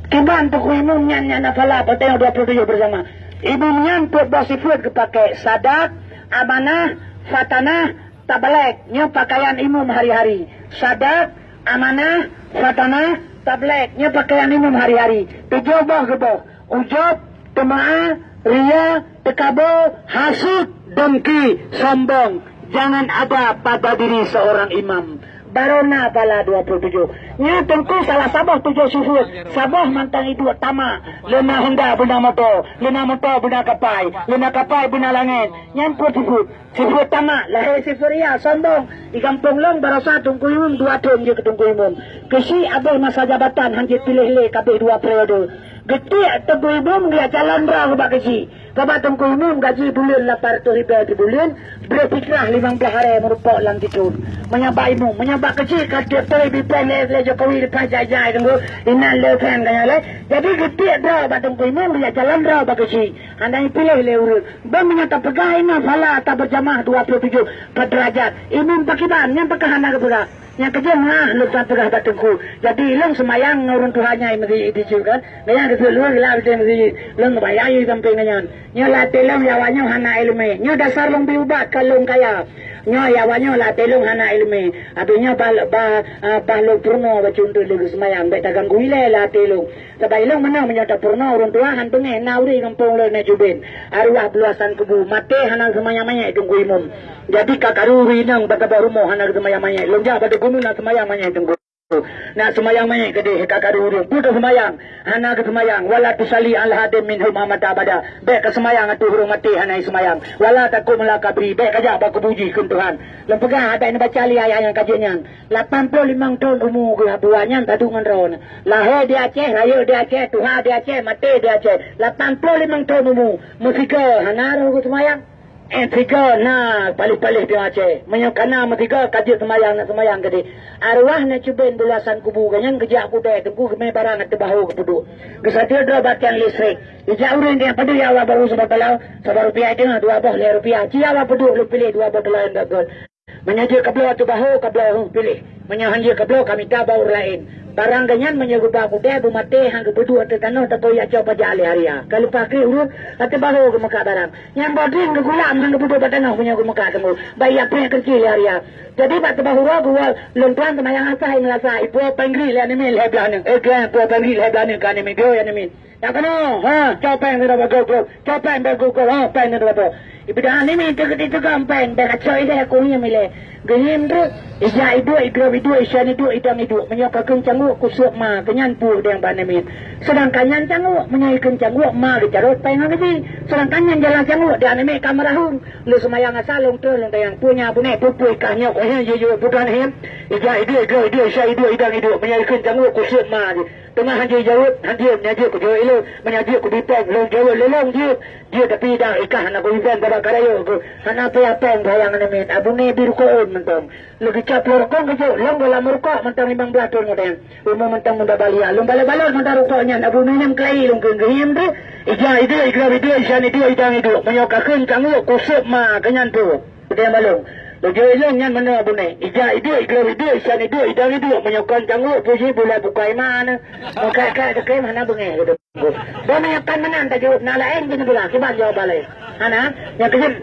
Kiban Teungku Imum nyan, nyan na phala, peuteueng dua ploh tujoh beurjamaah. Imum nyan peuet boh sifeuet geupakè, sadak, amanah, fatanah, tabligh. Nyoe pakaian imum hari-hari. Sadak, amanah, fatanah, tabligh. Nyoe pakaian imum hari-hari. Tujoh boh geuboh. Ujub, teumeu'ah, ria, teukabô, hasut, dengki, sombong. Jangan ada pada diri seorang imam. Baru na phala dua ploh tujoh. Nyan Teungku salah saboh tujoh sifeuet, saboh mantong iduek tamak, leuna honda beuna moto, leuna moto beuna kapai, leuna kapai beuna langét. Nyan peue sifeuet? Sifeuet tamak, lahé sifeuet ria, sombong. Di gampông lôn barosa Teungku Imum dua thon jeuet keu Teungku Imum. Keuchik abéh masa jabatan han jeuet piléh lé kabéh dua periode. Geutiek Teungku Imum geujak calon droe bak keuchik. Sabab Teungku Imum gaji buleuen lapan reutôh ribèe sibuleuen, breuh fitrah limong blaih arè meurumpok lam sithon. Meunyoe bak Imum, meunyoe bak keuchik ka tiep-tiep ipèng lé, lé Jokowi leupah jai-jai Teungku, inan le pèng ka nyan lé. Jadi geutiek droe bak Teungku Imum geujak calon droe bak keuchik. Hana ipiléh lé ureueng. Ban meunyoe tapeugah inoe phala tabeujamaah dua ploh tujoh pat deurajat. Imum pakiban, nyan pakon hana geupeugah. Nyang keujeuet meuah lôn tuan peugah bak Teungku. Jadi, lôn seumayang ngon ureueng tuha nyan meuseujid dikeue kan. Nyan keuh lôn geulak bak meuseujid. Lôn geubayang di sampéng nyan. Nyoe lam até lôn, ya awak nyoe hana iéleumé. Nyoe dasar lôn bi ubat ka lôn kaya. Nyoe ya awak nyoe lam até lôn hana iéleumé. Abéh nyoe bah, bah, ah, bah lôn peurunoe bacut lôn geuseumayang. Bèk taganggu ilèe lam até lôn. Sabab ilôn meunan meunyoe tapeurunoe ureueng tuha han beungéh na ureueng gampông lôn nyan cuben. Arwah beuluasan kubu, maté hana seumayang manyét Teungku Imum. Jadi ka karu ureueng inong bak saboh rumoh hana geuseumayang manyét. Lôn jak bak Teungku Imum na seumayang manyét Teungku. Na seumayang manyét keudéh ka karu ureueng. Peue seumayang? Hana geuseumayang. Wala tusalli ala ahadin minhum mata abada. Bèk kaseumayang ateueh ureueng maté hana seumayang. Wala taqum ala qabri. Bèk kajak bak kubu jih kheun Tuhan. Lôn peugah, bèk neubaca lé ayat nyang ka jeuet nyan. Lapan ploh limong thon umu geuh Abu nyan padub ngon droeneuh. Lahé di Aceh, rayeuk di Aceh, tuha di Aceh, maté di Aceh. Lapan ploh limong thon umu, meusigoe hana roh geuseumayang. Eh, sigoe na paléh-paléh di Aceh. Meunyoe kana meusigoe ka jeuet seumayang, nak seumayang keudéh. Arwah nyan cuben beuluasan kubu geuh nyan geujak kudée Teungku geumé barang ateueh bahô geupeuduek. Geusateue droe bateng listrik. Ijak ureueng dia padub ya Allah baru sabab teulau, sabab rupiah teungoh dua boh lhèe rupiah. Ci ya Allah peuduek lôn piléh dua boh teulau nyang göt-göt. Meunyoe jeuet kabloe ateueh bahô, kabloe, heuh, piléh. Meunyoe han jeuet kabloe, ka mita bak ureueng laén. Barang geuh nyan meunyoe geuba kudée, beumaté, han geupeuduek ateueh tanoh, takot jak cok paja lé haria. Ka leupah krék ureueng, ateueh bahô geumeukat barang. Nyang boh dring geugulam han geupeuduek bak tanoh meunyoe geumeukat teungku. Bak jak preh keureuji lé haria. Jadi bak teubahô uroe geuwoe lôn tuan seumayang asai meulasa, ipuwoe péng gri lé aneuk miet lhèe blaih nyoe. Eh, geuwoe ipuwoe péng gri lhèe blaih nyoe keu aneuk miet, geuwoe aneuk miet. Nyang keunoe, ha, cok péng nibak gob-gob, cok péng nibak gob-gob, ha, péng nibak gob. Ipidah nimi teukeudi teugam péng, bèk kacok ilèe, kuhiem ilèe. Geuhiem treuk, ijak iduek, igrôp iduek, isian iduek, idong iduek. Meunyoe ka kheun cangguk, kuseup ma, keu nyan peue deng bak nimi. Seudangkan nyan cangguk, meunyoe ikheun cangguk, ma geucarôt péng ngon geuji. Seudangkan nyan jalan cangguk, di aneuk miet ka meurahom. Lôn seumayang asa lôn troh lôn tanyong, peue nyan Abu Nèh, peue-peue ikah nyoe, kok nyan jijaweueb, peue droeneuh hiem? Ijak iduek, igrôp iduek, isian iduek, idong iduek. Meunyoe ikheun cangguk, kuseup ma jih. Teuma han jijaweueb, han jeuet, nyan jeuet kujaweueb ilôn. Meunyoe jeuet kubi péng, lôn jaweueb lé lôn jeuet. Jeuet, tapi dak ikah hana kubi péng, sabab ka rayeuk keuh. Hana payah péng sayang aneuk miet. Abu Nèh bi rukok ôn mantong. Lôn geucok ploh rukok geujok, lôn goh lam rukok mantong limong blaih thon ngon deh. Umu mantong muda balia. Lôn balot-balot mantong rukok nyan. Abu Nèh nyan keulayi lôn kheun geuhiem treuk. Ijak iduek, igrôp iduek, isian iduek, idong iduek. Meunyoe ka kheun cangguk, kuseup ma, keu nyan peue. Udeb balong. Laju ilong nyan meunoe Abu Nèh. Ijak iduek, igrôp iduek, isian iduek, idong iduek. Meunyoe kon cangguk, puji bulat bukai ma nyoe. Meukai-kai teukem hana beungéh, kata Teungku. Bah meunyoe kon meunan tajaweueb, na laén keuneuk peugah, kiban jawaban laén. Hana, nyang keujeuet.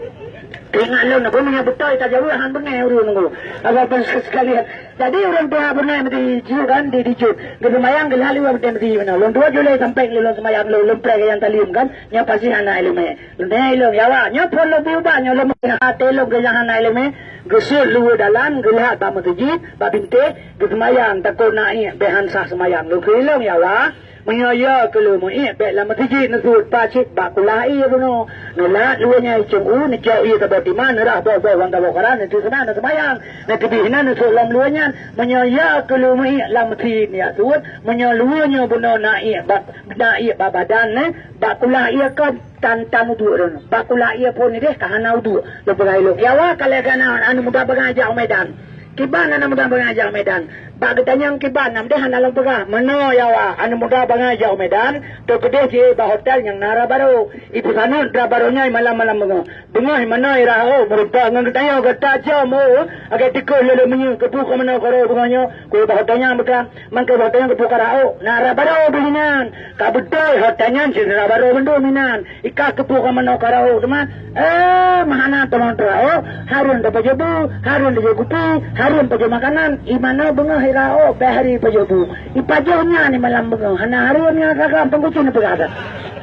Teuingat lôn, bah meunyoe beutôi tajaweueb, han beungéh ureueng Teungku. Apa pun sekalian. Jadi ureueng tuha Abu Nèh meuti jijok kan, di, dijok. Geuseumayang, geulhah liwat meuti meuti meunoe. Lôn tuha jolé sampai lôn seumayang lôn, lôn preh nyang talim kan. Nyoe pasti hana ileumé. Lôn tanyong ilong, ya Allah, nyoe phon lôn bi ubat nyoe lôn meuhah até lôn keu nyang hana ileumé, geusut luweue dalan, geuleuhat bak meuseujid, bak bintéh, geuseumayang, takot na iék, bèk han sah seumayang. Lôn kheun ilong, ya Allah, meunyoe yo keu lôn meuiék, bèk lam meuseujid neusut, pacit bak kulah ié bunoe. Neuleuhat luweue nyan icong u, neucok ié saboh timan, neurah boh-boh wan saboh kara, neuteuseunang neuseumayang, neuteubiet inan neusut lom luweue nyan. Meunyoe yo keu lôn meuiék lam meuseujid neujak sut, meunyoe luweue nyoe bunoe na iék bak, na iék bak badan, eh, bak kulah ié kon, tan-tan uduk droeneuh. Bak kulah ié phon ideh ka hana uduk. Lôn peugah ilong, ya Allah, ka lheueh kana aneuk muda bangai jak u Medan. Kiban aneuk muda bangai jak u Medan. Bak geutanyong kiban, nam deh hana lôn peugah. Meunoe ya Allah, aneuk muda bangai jak u Medan, teukeudeh jiék bak hotel nyang na dara barô. Ipeusaneut dara barô nyan malam-malam beungoh. Beungoh meunoe irah, oh, meurumpok ngon geutanyoe gata cam, oh, agak tikoh lé lôn meunyoe, keupeue ka meunoe karo beungoh nyoe, keu bak hotel nyan beutang. Mangke hotel nyan keupeue ka raok, na dara barô bak inan. Ka beutôi hotel nyan cit dara barô bandum inan. Ikah keupeue ka meunoe ka raok teuma. Eh, meuhana teuma raok, hareuem tapajoh bu, hareuem tajoh kupi, hareuem pajoh makanan. Imanoe beungoh iraok, bèk hari pajoh bu. Ipajoh nyan imalam beungoh, hana hareuem nyan ragam Teungku Cun peugah that.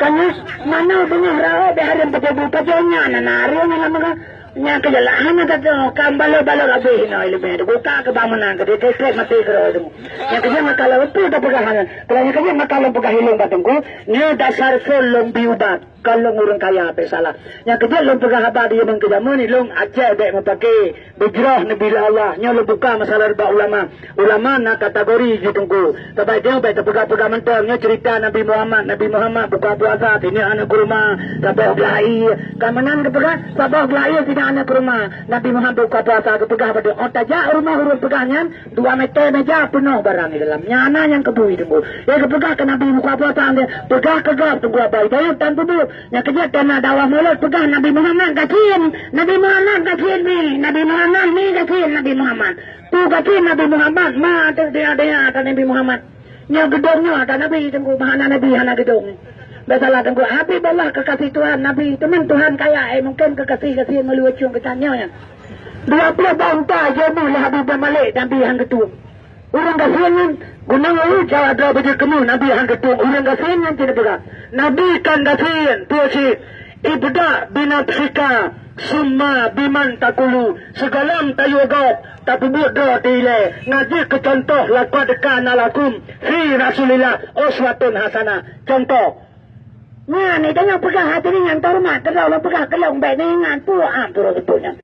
Kan nyan, manoe beungoh raok, bèk hareuem pajoh bu, pajoh nyan hana hareuem imalam beungoh. Nyang keu jalan hana tato, kam balot-balot habéh inoe ileumèe. Buka keu bangunan, keu trek-trek maté keudroe teuh. Nyang keu jeuet maka lôn peugah hana. Kalau nyang keu jeuet maka lôn peugah ilong bak teungku, nyoe dasar phon lôn bi ubat. Kon lôn ureueng kaya, bèk salah. Nyang keu jeuet lôn peugah haba di jameun keu jameun, ilong Aceh bèk meupaké. Beujroh neubi lé Allah. Nyoe lôn buka masalah bak ulama. Ulama na kategori jih teungku. Sabab nyoe bèk teupeugah-peugah mantong. Nyoe cerita Nabi Muhammad. Nabi Muhammad buka puasa, singoh aneuk kurma, saboh glah ie. Ka meunan geupeugah, saboh glah ie, singoh aneuk kurma. Nabi Muhammad buka puasa geupeugah bak droe. Oh, tajak u rumoh ureueng peugah nyan, dua meter meja peunoh barang di dalam. Nyan na nyang keubui teungku. Lé geupeugah keu Nabi buka puasa, peugah keu gob teungku, abai dayeuh tan peubuet. Nyang keu jeuet na dakwah mulod peugah Nabi Muhammad gasien. Nabi Muhammad gasien mi. Nabi Muhammad mi gasien Nabi Muhammad. Peue gasien Nabi Muhammad, ma teuh dia-dia ata Nabi Muhammad. Nyoe geudong nyoe ata Nabi teungku, ma hana Nabi hana geudong. Bèk salah teungku, Habibullah kekasih Tuhan, Nabi. Teuma Tuhan kaya, eh, mungken kekasih gasien meulucung keu tanyoe nyan. Dua ploh boh unta jeuet lé Habib Malik, Nabi han geutueng. Ureueng gasien nyan, gunong ueh jawa droe beujeuet keunoe, Nabi han geutueng. Ureueng gasien nyan cit peugah, Nabi kan gasien, peue cit? Ibda binafsika, summa biman takulu. Sigohlom tayue gob, tapeubuet droe dilèe. Ngajak keu cuntoh, laqad kana lakum fi Rasulillah uswatun hasanah. Cuntoh. Nyan, tanyoe peugah hati nyan teuhoreumat, keudroe lôn peugah keu lôn bèk neuingat peue, ah, peue seupôt nyan.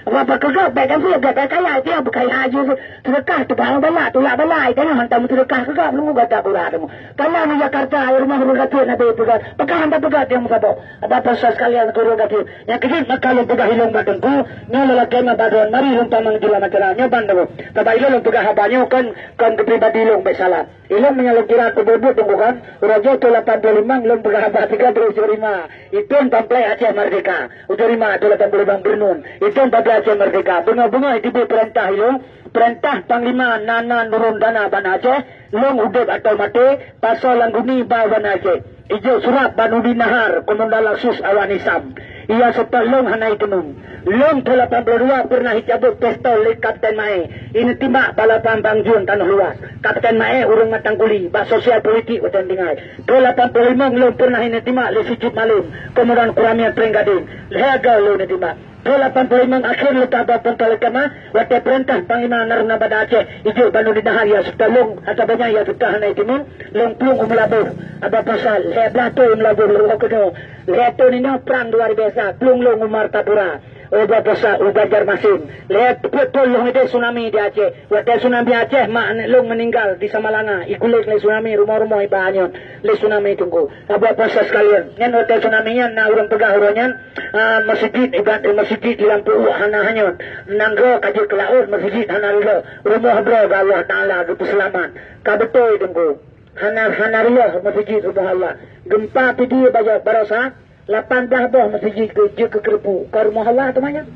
Apa keu gob bèk dan siet, bèk kaya, dia bukai haju seudeukah tu bang bala, tulak bala, ai tanyoe hantom seudeukah keu gob, nunggu gata bura temu. Kalau di Jakarta, ai rumoh ureueng gasien Nabi peugah, peugah hana peugah dia meusaboh. Ada proses kalian guru gasien. Nyang keu jeuet maka lôn peugah ilong bak teungku, nyoe lelaki mah badon, mari lôn tamong jula macam nyoe ban temu. Sabab ilong lôn peugah haba nyoe kon, kon keu pribadi lôn bèk salah. Ilong meunyoe lôn kira keu buet-buet teungku kan, uroe jih tu lapan puluh lima lôn peugah haba tiga puluh lima. Itong pamflet Aceh Merdeka. Ujoe lima tu lapan puluh lima beunun. Itong pamflet Aceh Merdeka. Beungoh-beungoh iteubiet peurintah ilong, peurintah Panglima Nana Nurul Dana Banda Aceh, lôn udeb atau maté, pasoe lam guni ba Banda Aceh. Ijok surat bak Nurdin Nahar, komandan Laksus awak Nisam. Iya seutôt lôn hana iteumeung. Lôn thôn lapan puluh dua pernah icabot pistol lé Kapten Mae. Ineutimba bak lapang Bang Jun Tanoh Luas. Kapten Mae ureueng Matang Kuli, bak sosial politik watèe tinggai. Thôn lapan puluh lima lôn pernah ineutimba lé Sijut Malém, komandan Koramil Pring Gadeng. Lhèe goe lôn ineutimba. Thôn lapan puluh lima akhé lôn tabah peuntah lé kama, watèe peurintah Panglima Naruna Banda Aceh, ijok bak Nurdin Nahar iya seutôt lôn, ata banyak iya seutôt hana iteumeung, lôn plueng u Meulaboh, aba pasal, lhèe blah thôn u Meulaboh lôn keunoe. Lhèe thôn inoe prang luar biasa, plueng lôn u Martapura. Oh, dua posa u Banjarmasin. Lhèe peuet thôn lheueh tsunami di Aceh. Watèe tsunami Aceh, mak aneuk lôn meuninggal di Samalanga. Ikuléng lé tsunami, rumoh-rumoh iba anyot lé tsunami teungku. Dua posa sekalian. Nyan watèe tsunami nyan na ureueng peugah uroe nyan, ah, meuseujid ibadat, meuseujid di lampôh ueh hana hanyot. Nanggroe ka jeuet keu laôt, meuseujid hana reuloh. Rumoh droe bak Allah Taala geupeuseulamat. Ka beutôi teungku. Hana, hana reuloh meuseujid rumoh Allah. Geumpa pih di barosa. Lapan blah boh meuseujid keu jeuet keu keureupu, kon rumoh Allah teuma nyan.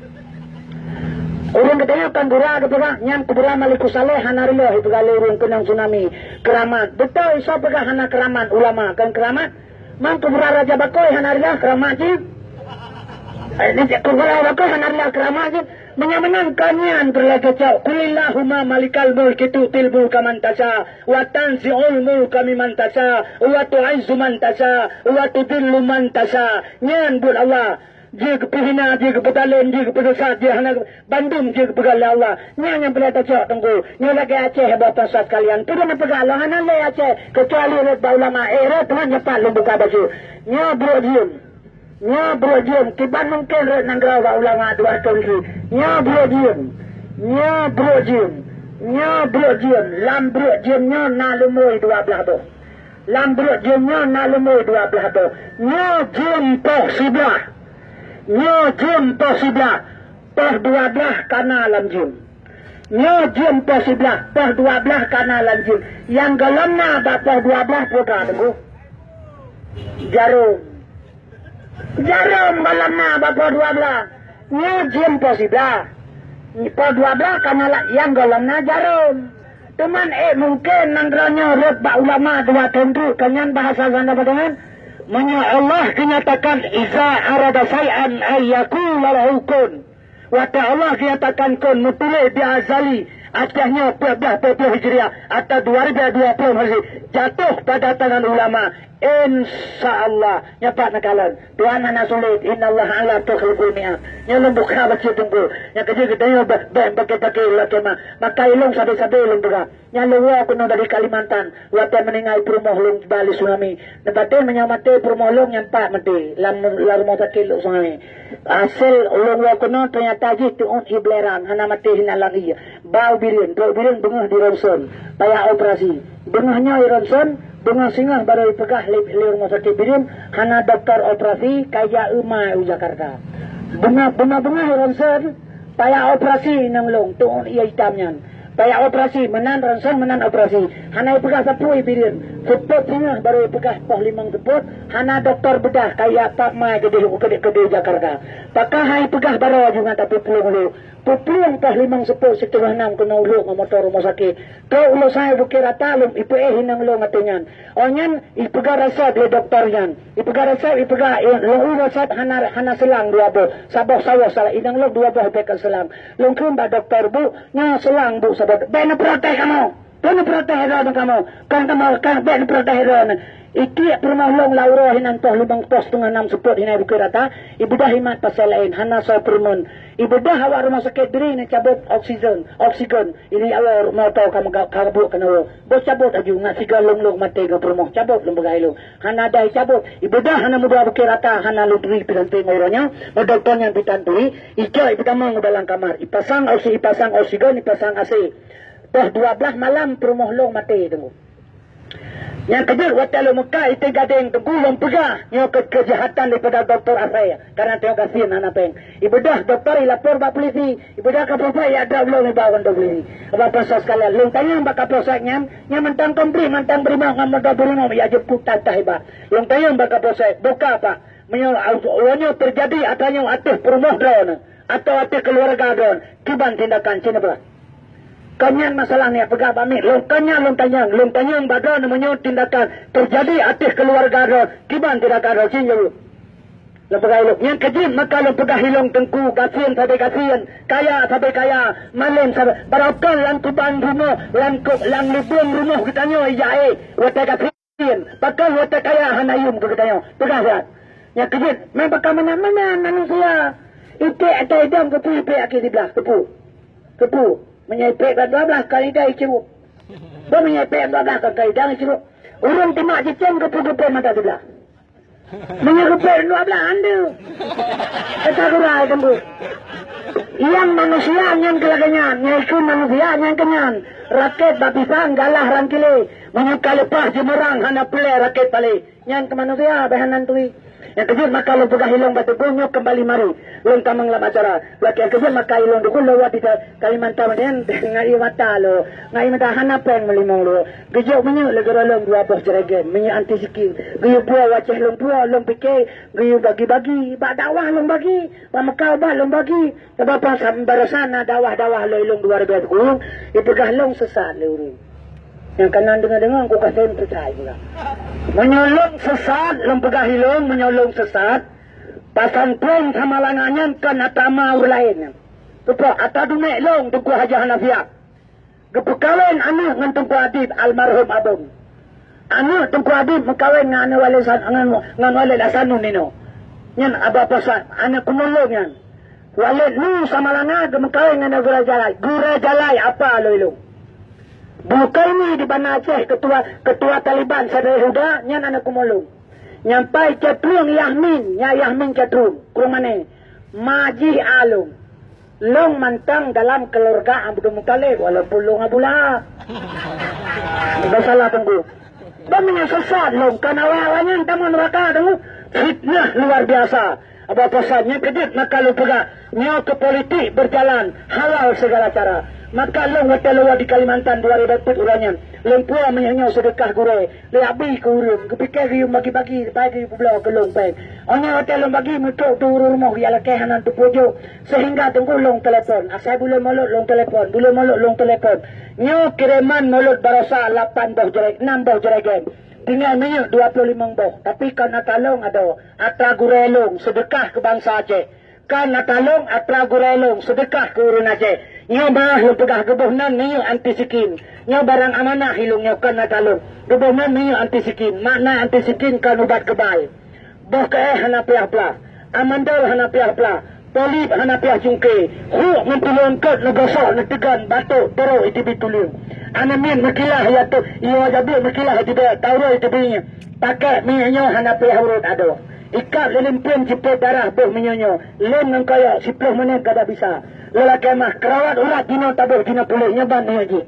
Ureueng geutanyoe kan gura geupeugah nyan kuburan Malikus Saleh hana reuloh ipeugah lé ureueng keunong tsunami. Keuramat. Beutôi soe peugah hana keuramat ulama, kon keuramat? Man kuburan Raja Bakoi hana reuloh keuramat jih? Eh, ni kuburan Raja Bakoi hana reuloh keuramat jih? Meunyoe meunan kon nyan peureulèe geucok, "Qulillahumma malikal mulki tu'til mulka man tasya, wa tanzi'ul mulka mimman tasya, wa tu'izzu man tasya, wa tudhillu man tasya." Nyan buet Allah. Jeuet geupeuhina, jeuet geupeutalon, jeuet geupeusesat, jeuet hana, bandum jeuet geupeugah lé Allah. Nyan nyang peureulèe tacok teungku. Nyoe lagèe Aceh, bapak saudara sekalian. Peue na peugah lôn hana lé Aceh, keucuali rot bak ulama. Eh, rot teuma nyoe pat lôn buka bacut. Nyoe brok jeuem. Nyoe brok jeuem, kiban mungken rot nanggroe bak ulama dua thôn jih. Nyoe brok jeuem. Nyoe brok jeuem. Nyoe brok jeuem. Lam brok jeuem nyoe na leumoi dua blah boh. Lam brok jeuem nyoe na leumoi dua blah boh. Nyoe jeuem poh siblah. Nyoe jeuem poh siblah. Poh dua blah ka na lam jeuem. Nyoe jeuem poh siblah, poh dua blah ka na lam jeuem. Nyang gohlom na bak poh dua blah peue teungku? Jarôm. Jarôm gohlom na bak poh dua blah. Nyoe jeuem poh siblah. Poh dua blah ka na la-, nyang gohlom na jarôm. Teuma, eh, mungken nanggroe nyoe rot bak ulama dua thôn treuk, kon nyan bahasa Sunda peugah, meunyoe Allah geunyatakan, "Iza arada syai'an an yaqula lahu kun." Watèe Allah geunyatakan kun, meutuléh di azali, Aceh nyoe peuet blaih peuet ploh Hijriah atau dua ribu dua puluh Masehi jatuh pada tangan ulama. Insya Allah, nyoe pat neukalon. Tuhan hana sulit. Innallaha ala tukhliful mi'ad. Nyoe lôn buka bacut teungku. Nyang keujeuet geutanyoe bèk, bèk paké-paké lakèe mah. Maka ilôn sabe-sabe lôn peugah. Nyan lôn woe keunoe dari Kalimantan, watèe meuninggai peurumoh lôn ba lé tsunami. Neupatéh meunyoe maté peurumoh lôn nyan pat maté lam, lam rumoh sakét lôn tsunami. Hasé lôn woe keunoe teunyata jih teuôt ié beulerang, hana maté hinan lam ié. Ba u Bireuen, trok Bireuen beungoh di ronson, payah operasi. Beungoh nyoe i ronson, beungoh singoh barô ipeugah lé, lé rumoh sakét Bireuen, hana dokto operasi, ka ijak eu ma u Jakarta. Beungoh, beungoh-beungoh i ronson, payah operasi inong lôn, teuôt ié itam nyan. Payah operasi, meunan ronson, meunan operasi. Hana ipeugah sapeue i Bireuen. Seupôt singoh barô ipeugah poh limong seupôt, hana dokto beudah, ka ijak pap ma keudéh, keudéh, keudéh Jakarta. Pakon han ipeugah barô aju ngon tapeupuléng lé. Peuplueng poh limong seupôt siteungoh nam keunoe ulôk ngon moto rumoh sakét. Trok ulôk sabe Bukét Rata lom ipeuéh inong lôn ateueh nyan. Oh nyan ipeugah resep lé dokto nyan. Ipeugah resep, ipeugah, eh, lôn u resep hana, hana seulang dua boh. Saboh sawoe salah inong lôn dua boh ipeuéh kon seulang. Lôn kheun bak dokto, "Bu, nyoe seulang Bu saboh." "Bèk neuprotes kamoe. Bèk neuprotes droeneuh kamoe. Kon kamoe, kon bèk neuprotes droeneuh." Itiek peurumoh lôn lam uroe hinan poh limong poh siteungoh nam seupôt hinan Bukét Rata, ibeudôh imat pasai laén, hana soe peurumoh. Ibeudôh awak rumoh sakét Bireuen neucabot oksigen, oksigen. Ini awak moto ka meuga-, ka buet keunoe. Boh cabot aju ngat sigoe lôn-lôn maté ngon peurumoh, cabot lôn peugah ilôn. Hana dai cabot. Ibeudôh hana meudua Bukét Rata, hana lôn turi pih lôn tengok uroe nyoe. Meudokto nyan pih tan turi, icok ipeutamong u dalam kamar. Ipasang oksi-, ipasang oksigen, ipasang A C. Poh dua blaih malam peurumoh lôn maté teungku. Nyang keujeuet watèe lôn meukat i Gadeng teungku lôn peugah nyoe keu keujahatan daripada dokto asai, karena tanyoe gasien hana péng. Ibeudôh dokto ilapor bak polisi, ibeudôh ka peubuet ya droe lôn iba u kantor polisi. Bapak-bapak sekalian, lôn tanyong bak Kapolsek nyan, nyan mantong komplit, mantong brimob ngon mantong brimob ya jemput tah-tah iba. Lôn tanyong bak Kapolsek, "Bukon, Pak, meunyoe uroe nyoe teujadi ateueh nyoe ateueh peurumoh droeneuh, atau ateueh keuluwarga droeneuh, kiban tindakan cit neupeugah." Kon nyan masalah nyang peugah bak miet, lôn kon nyan lôn tanyong, lôn tanyong bak droeneuh meunyoe tindakan teujadi ateueh keuluwarga droeneuh, kiban tindakan droeneuh cit jaweueb. Lôn peugah ilôn, nyang keujeuet maka lôn peugah ilôn teungku, gasien sabe gasien, kaya sabe kaya, malém sabe, barokon lam kuban rumoh, lam ku-, lam lubông rumoh geutanyoe ijak éh, watèe gasien. Pakon watèe kaya hana yum keu geutanyoe? Peugah siat. Nyang keujeuet, memang pakon meunan-meunan manusia. Iték ateueh idong keupeue ipék akhé siblah, keupeue? Keupeue? Meunyoe ipék ban dua blaih kon idong icurok. Bah meunyoe ipék ban dua blaih kon idong icurok. Ureueng timak cicém keupeue geupék mata siblah? Meunyoe geupék dua blaih andeuk. Kata gura teungku. Nyang manusia nyan keu lagèe nyan, nyang ikheun manusia nyan keu nyan. Rakét bak pisang galah rangkilé. Meunyoe ka leupah jeumeurang hana peureulèe rakét palé. Nyan keu manusia, bah hana turi. Nyang keujeuet maka lôn peugah ilôn bak teungku nyoe keumbali mari. Lôn tamong lam acara. Lakèe keujeuet maka ilôn teungku lôn wat di Kalimantan nyan ngai mata lôn. Ngai mata hana péng meulimong lôn. Geujok minyeuk lé gurèe lôn dua boh jerigen, minyeuk anti siki. Geuyue puwoe u Aceh lôn puwoe, lôn pike geuyue bagi-bagi. Bak dakwah lôn bagi, bak Mekah ubat lôn bagi. Sabab baroesa na dakwah-dakwah lôn ilôn dua ribèe teungku, ipeugah lôn sesat lé ureueng. Nyang kanan deungoe-deungoe, ku kasem sesat juga. Meunyoe lôn sesat, lôn peugah ilôn, meunyoe lôn sesat, pasantren Samalanga nyan kon atra ma ureueng laén nyan. Teupeu atra dunek lôn, Teungku Haji Hanafiah. Geupeukawen aneuk ngon Teungku Adib almarhum Abon. Aneuk Teungku Adib meukawen ngon aneuk Walid San-, ngon, ngon Walid Hasanun inoe. Nyan Abah Posan, aneuk keunoe lôn nyan. Walid Nu Samalanga geumeukawen ngon aneuk Gurèe Jalai. Gurèe Jalai apa lôn ilôn. Bukaini di Banda Aceh, ketua, ketua Taliban Sadari Huda, nyan aneuk keunoe lôn. Nyang pai Cot Trueng Yahmin, nyan Yahmin Cot Trueng, Krueng Mané. Ma jih a lôn. Lôn mantong dalam keuluwarga Abdul Muthalib, walaupun lôn Abu Lahab. Bah salah teungku. Bah meunyoe sesat lôn, kon awak-awak nyan tamong neuraka teungku. Fitnah luar biasa. Abah Posan, nyang keujeuet maka lôn peugah, nyoe keu politik berjalan halal segala cara. Maka lôn watèe lôn di Kalimantan dua ribèe peuet uroe nyan, lôn puwoe minyeuk nyoe seudeukah gurèe. Lé abi keu ureueng, geupike geuyue bagi-bagi, pai geuyue peubloe keu lôn péng. Óh nyan watèe lôn bagi, meutrok tu ureueng rumoh geujak lakèe hana teupeujok. Sehingga teungku lôn telepon. Asai buleuen Molot lôn telepon, buleuen Molot lôn telepon. Nyoe kireman Molot baroesa lapan boh jerei-, nam boh jerigen. Tinggai minyeuk dua ploh limong boh. Tapi kon atra lôn adoe, atra gurèe lôn, seudeukah keu bansa Aceh. Kon atra lôn, atra gurèe lôn, seudeukah keu ureueng Aceh. Nyoe bah lôn peugah geuboh nan minyeuk anti sikin. Nyoe barang amanah ilôn nyoe kon ata lôn. Geuboh nan minyeuk anti sikin. Makna anti sikin kon ubat keubai. Boh keuéh hana piah plah. Amandel hana piah plah. Polip hana piah cungke. Huek ngon tuleueng kot neugosok neuteugan batok toro iteubiet tuleueng. Aneuk miet meukilah ya tu, iya jabiet meukilah iteubiet tauroi iteubiet. Pakai minyeuk nyoe hana piah urot adoe. Ikat lilin pin cipet darah boh minyeuk nyoe. Lôn ngon kayok siplôh menit kada bisa. Lelaki mah kerawat urat jinoe taboh jinoe puléh nyoe ban minyeuk jih.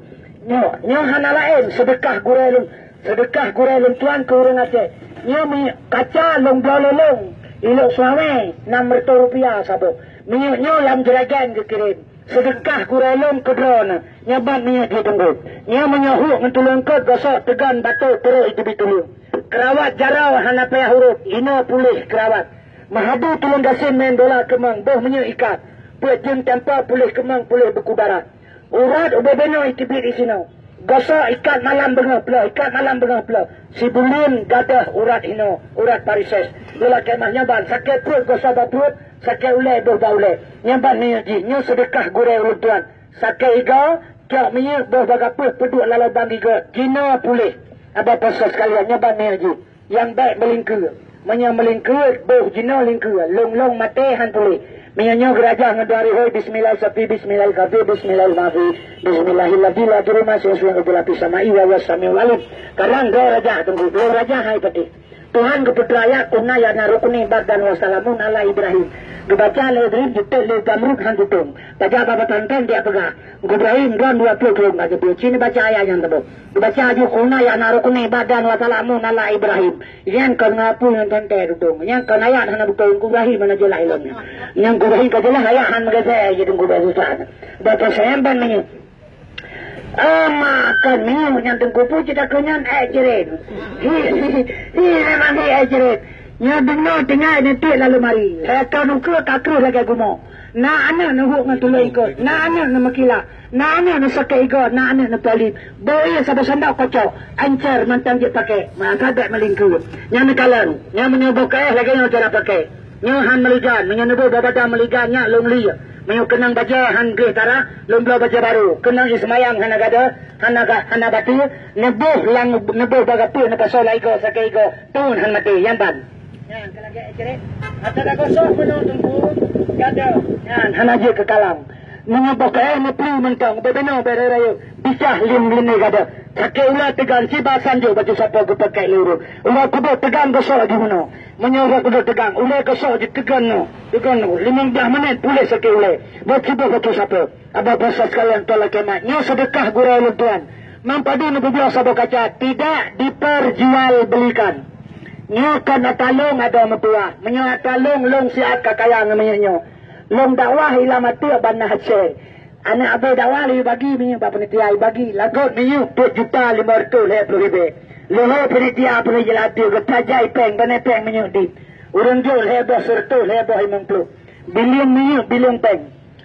Nyoe, nyoe hana laén seudeukah gurée lôn, seudeukah gurée lôn tuan keu ureuëng Aceh. Nyoe minyeuk kaca lôn bloe lé lôn, ilok suawée nam reutôh rupiah saboh. Minyeuk nyoe lam jeragen geukirém. Seudeukah gurée lôn keudroe na, nyoe ban minyeuk jih teungku. Nyoe meunyoe huek ngon tuleueng kot gosok teugan batok toro iteubiet tuleueng. Kerawat jaroe hana payah urot, inoe puléh kerawat. Meuhadu tuleueng gasien main bola keumang boh minyeuk ikat. Peuet jeuem tampa puléh keumang puléh buku barat. Urat ubé binoe iteubiet disinoe. Gosok ikat malam beungoh ploh, ikat malam beungoh ploh. Sibuleuen gadôh urat hinoe, urat parises. Lelaki mah nyoe ban sakét pruet gosok bak pruet, sakét ulée boh bak ulée. Nyoe ban minyeuk jih, nyoe seudeukah gurée ulôn tuan. Sakét igoe, cok minyeuk boh bak gapeue peuduek lam lubang gigot. Jinoe puléh. Abah poso sekalian, nyoe ban minyeuk jih. Nyang bék meulingkeue. Meunyoe meulingkeue, boh jinoe lingkeue, lông-lông maté han puléh. Meunyoe nyoe geurajah ngon dua rihôi, bismillah sapi, bismillah kafi, bismillah mafi, bismillahilladzi la yadurru ma'asmihi syai'un fil ardi wa fis sama'i wa huwas samiul alim. Kadang droe rajah teungku, lông rajah hai patéh. Tuhan geupeutraya kunna ya na rukuni bardan wa salamun ala Ibrahim. Geubaca lé Ibrahim, jiteuet lé Zamrud han tutông. Tajak bak batang tén dia peugah, Ibrahim, droen dua ploh thôn ka geubri. Cit neubaca ayat nyan saboh. Geubaca aju kunna ya na rukuni bardan wa salamun ala Ibrahim. Nyan kon ngapui ngon teuntée tutông. Nyan kon ayat hana beutôi, Teungku Ibrahim hana jeulaih lom nyan. Nyan Teungku Ibrahim ka jeulaih ayat han meugeusée jih Teungku Ibrahim susah. Dah teuseumpang meunyoe. Ama kon minyeuk nyan Teungku, peue cit takheun nyan ék cirét. Hi, hi, hi, memang hi ék cirét. Nyoe deungoe tinggai neutiek lam leumari. Lhée thon ukeue ka kreueh lagée gumoe. Na aneuëk neuhuek ngon tuleueng kot, na aneuëk neumeukilah, na aneuëk neusakét igoe, na aneuëk neupolib. Beu ié saboh sandok kocok, ancer mantong jeuet paké, meuangkat bék meulingkeue. Nyang neukalon, nyang meunyoe boh keuéh lagée nyoe cara paké. Nyoe han meuligan, meunyoe neuboh bak badan meuligan nyak lôn li. Meunyoe keunong bajée han gleh tarah, lôn bloe bajée barô. Keunong ié seumayang hana gadôh, hana ga-, hana bateue, neuboh lam, neuboh bak gapeue neupasoe lam igoe sakét igoe, thon han maté, nyan ban. Nyan, keu lagée ék cirét. Ata ka gosok meunoe Teungku, gadôh. Nyan, hana jeuet keu kalang. Meunyoe boh keuéh neupli mantong, bubena bée rayeuk, bicah lom leuné gadôh. Sakét ulée teugan siba sanjok baju sapoe geupakék lé ureuëng. Uroe kudeuek teugan gosok laju meunoe. Meunyoe uroe kudeuek teugan, ulée gosok jiteugan nyoe, teugan nyoe. Limong blaih menit puléh sakét ulée. Boh siboh baju sapoe. Abah basa sekalian tuan lakée mat. Nyoe seudeukah gurée lôn tuan. Mang Padum neupeubloe saboh kaca, tidak diperjualbelikan. Nyoe kon ata lông adoe meutuwah. Meunyoe ata lông, lông siat ka kaya ngon minyeuk nyoe. Lông dakwah ilam ateueh ban na hasé. Aneuk abée dakwah lé bagi minyeuk bak panitia, bagi lagot minyeuk peuet juta limong reutôh lhée ploh ribée. Lheueh panitia peureujeulatie geutajai péng, beuné péng minyeuk dit. Ureuëng jok lhée boh sireutôh, lhée boh limong ploh. Bilieng minyeuk, bilieng péng.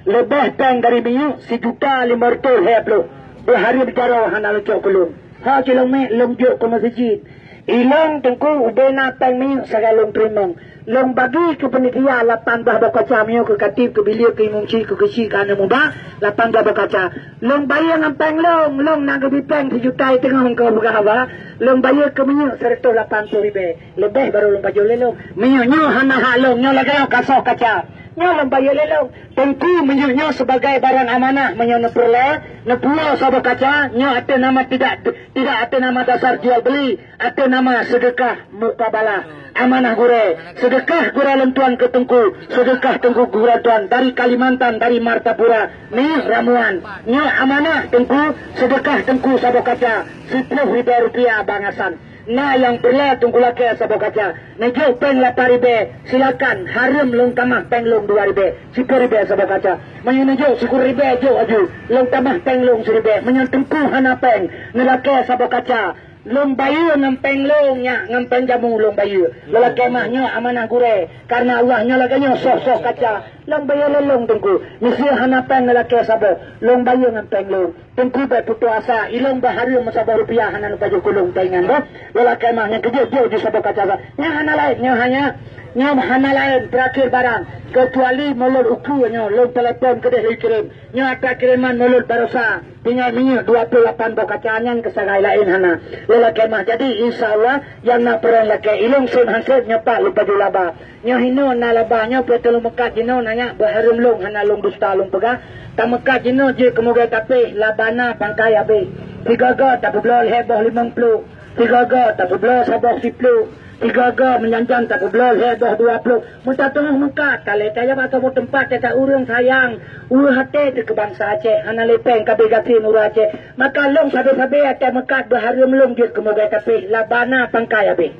Leubeh péng dari minyeuk sijuta limong reutôh lhée ploh. Beuhareuem jaroe hana leucok keu lông. Ha cit lông mé lông jok keu meuseujid. Ilông Teungku ubé na péng minyeuk sagai lông teurimong. Lông bagi keu panitia lapan blaih boh kaca meunyoe keu katib, keu bileue, keu imum chik, keu keuchik, keu aneuk muda, lapan blaih boh kaca. Lông bayeue ngon péng lông, lông na geubri péng sijuta teungoh keu peugah haba. Lông bayeue keu minyeuk sireutôh lapan ploh ribée. Leubeh barô lông pajoh lé lông. Minyeuk nyoe hana hak lông, nyoe lagée nyoe kasoh kaca. Nyoe lông bayeue lé lông. Teungku, minyeuk nyoe sibagai barang amanah meunyoe neupeureulée, neupuwoe saboh kaca, nyoe ateueh nama tidak, tidak ateueh nama dasar jual beli, ateueh nama seudeukah mukabalah, amanah gurée. Seudeukah gurée lôn tuan keu Teungku, seudeukah Teungku gurée lôn tuan dari Kalimantan, dari Martapura, nyoe ramuan. Nyoe amanah Teungku, seudeukah Teungku saboh kaca, siploh ribée rupiah bangasan. Na nyang peureulée Teungku lakée saboh kaca. Neujok péng lapan ribée, silakan, hareuem lông tamah péng lông dua ribée, siploh ribée saboh kaca. Meunyoe neujok sikureueng ribée, jok aju, lông tamah péng lông siribée. Meunyoe Teungku hana péng, neulakée saboh kaca. Lông bayeue ngon péng lông nyak, ngon péng jamu lông bayeue. Lôn lakée mah nyoe amanah gurée, kareuna Allah nyoe lagée nyoe soh-soh kaca. Lông bayeue lé lông Teungku, miseue hana péng neulakée saboh, lông bayeue ngon péng lông. Teungku bék putus asa, ilông bah hareuem meusaboh rupiah hana neupajoh keu lông taingan boh. Lôn lakée mah nyang keujeuet jok ju saboh kaca sa. Nyan hana laén, nyoe hanya Nyoe hana laén terakhir barang, keucuali mulod ukeue nyoe lôn telepon keudeh lôn kirém. Nyoe atra kireman mulod barosa, tinggai minyeuk dua puluh lapan boh kaca nyan keusagai laén hana. Lôn lakée mah jadi, insya Allah, nyang na peureulée lakée ilong seb han seb nyoe pat lôn pajoh laba. Nyoe hinoe na laba nyoe peue teulông meukat jinoe na nyak beuhareuem lông hana lông dusta lông peugah. Tameukat jinoe jeuet keumugée tapéh laba na pangkai abéh. Sigoe-goe tapeubloe lhée boh limong ploh. Sigoe-goe tapeubloe saboh siploh. Sigoe-goe meujanjan tapeubloe lhée boh dua ploh. Meutateueh meukat talée tayab ateueh teumpat teuka ureuëng sayang. Ureuëng até teuh keu bansa Aceh hana lé péng kabéh gasien ureuëng Aceh. Maka lông sabe-sabe até meukat beuhareuem lông jeuet keumugée tapéh laba na pangkai abéh.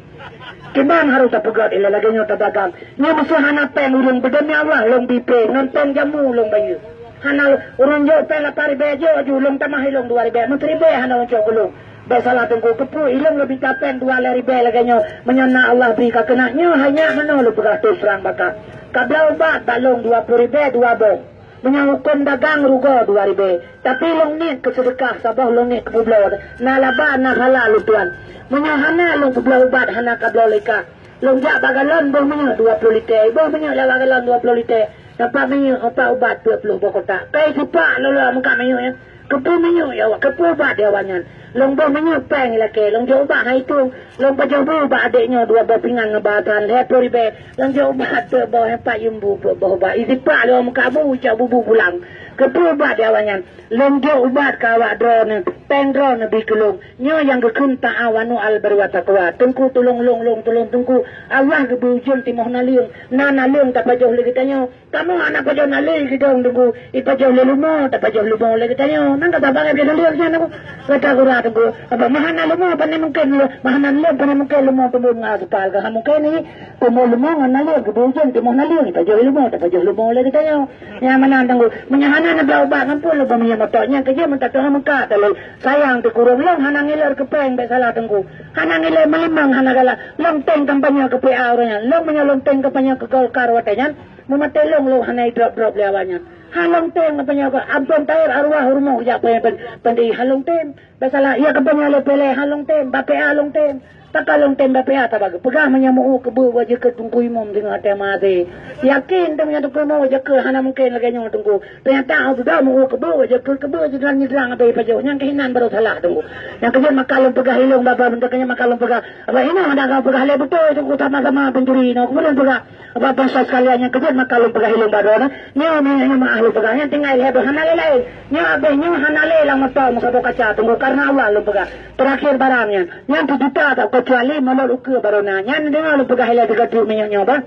Kiban harôh tapeugét ilée lagée nyoe tadagang. Nyoe meuseuh hana péng ureuëng beudeumi Allah lông bipée nonton jamu lông bayeue. Hana ureuëng jok péng lapan ribée jok ju lông tamah ilong dua ribée meusiribée hana uncok gulong. Bék salah teungku keupeue ilong leubi ka péng dua lhée ribée lagée nyoe meunyoe na Allah bri ka keunak nyoe hai nyak meunoe leupeugah terus terang baka. Kabla ubat bak lông dua puluh ribée dua boh. Meunyoe hukôm dagang rugoe dua ribée, tapi lông niet keu seudeukah saboh lông niet keu peubloe, na laba na phala lôn tuan. Meunyoe hana lông peubloe ubat hana kabloe lé kah, lông jak bak galon boh minyeuk dua ploh lite, boh minyeuk lewat galon dua ploh lite, dapat minyeuk dapat ubat dua ploh boh kotak. Kai sipak lolo meukat minyeuk nyan, keupeue minyeuk ya awak, keupeue ubat ya awak nyan. Lông boh minyeuk péng ilakée, lông jok ubat hai tueng. Lôn pajoh bu bak adék nyoe dua boh pingan ngon ba tan lhée ploh ribée. Lôn jok ubat peuet boh empat yumbu peuet boh ubat. Isipak lôn meukabu cok bubu pulang. Keupeue ubat di awak nyan? Lôn jok ubat keu awak droeneuh, péng droeneuh bi keu lôn. Nyoe nyang geukheun ta'awanu al birri wa taqwa. Teungku tulông lôn, lôn tulông teungku. Allah geubri ujeuen timoh naleueng. Na naleueng tapajoh lé geutanyoe. Kamoe hana pajoh naleueng gidong teungku, ipajoh lé lumo, tapajoh lumo lé geutanyoe. Nang kata bangai pajoh naleueng nyan teungku. Kata gura teungku, apa meuhana lumo pane mungken lu, meuhana leueng pane mungken lumo tumbuh ngon aspal ka mungken ni. Tumbuh lumo ngon naleueng, geubu ujeuen timoh naleueng, ipajoh lumo, tapajoh lumo lé geutanyoe. Nyang meunan teungku, meunyoe hana neubloe ubat ngon pun lumo minyeuk moto nyan keujeuet meutateueh meukat talé. Sayang teukurong lông hana ngiler keu péng bék salah teungku. Hana ngiler meulimong hana galak. Lông teng kampanye keu P A ureuëng nyan. Lông meunyoe lông teng kampanye keu Golkar watée nyan. Meumaté lông lông hana idrop-drop lé awak nyan. Ha lông tem apa nyoe ka ampon tair arwah rumoh jak pen pen pen di ha lông tem. Basalah iya ka banyak lé pelé ha lông tem, bape a lông tem. Taka lông tem bape a taba geupeugah meunyoe meu keubeue wajeukeut teungku imum deungon até mati. Yakin tem nyan teungku imum wajeukeut hana mungkin lagée nyoe teungku. Ternyata au duda meu keubeue wajeukeut keubeue jeudang nyeudang abéh pajoh nyang keuhinan baru salah teungku. Nyang keujeuet maka lông peugah ilong baba bentuk keujeuet maka lông peugah. Abah inoe hana ka peugah lé beutôi teungku sama-sama pencuri inoe keumudian peugah. Apa bansa sekalian nyang keujeuet maka lôn peugah ilong bak droeneuh, nyoe meunyoe nyoe meuah lôn peugah nyan tinggai lhée boh hana lé laén. Nyoe abéh nyoe hana lé lam moto meusaboh kaca teungku karna Allah lôn peugah. Terakhir barang nyan, nyan sijuta tak keucuali mulod ukeue baroe na. Nyan deungoe lôn peugah ilée tiga truk minyeuk nyoe bah.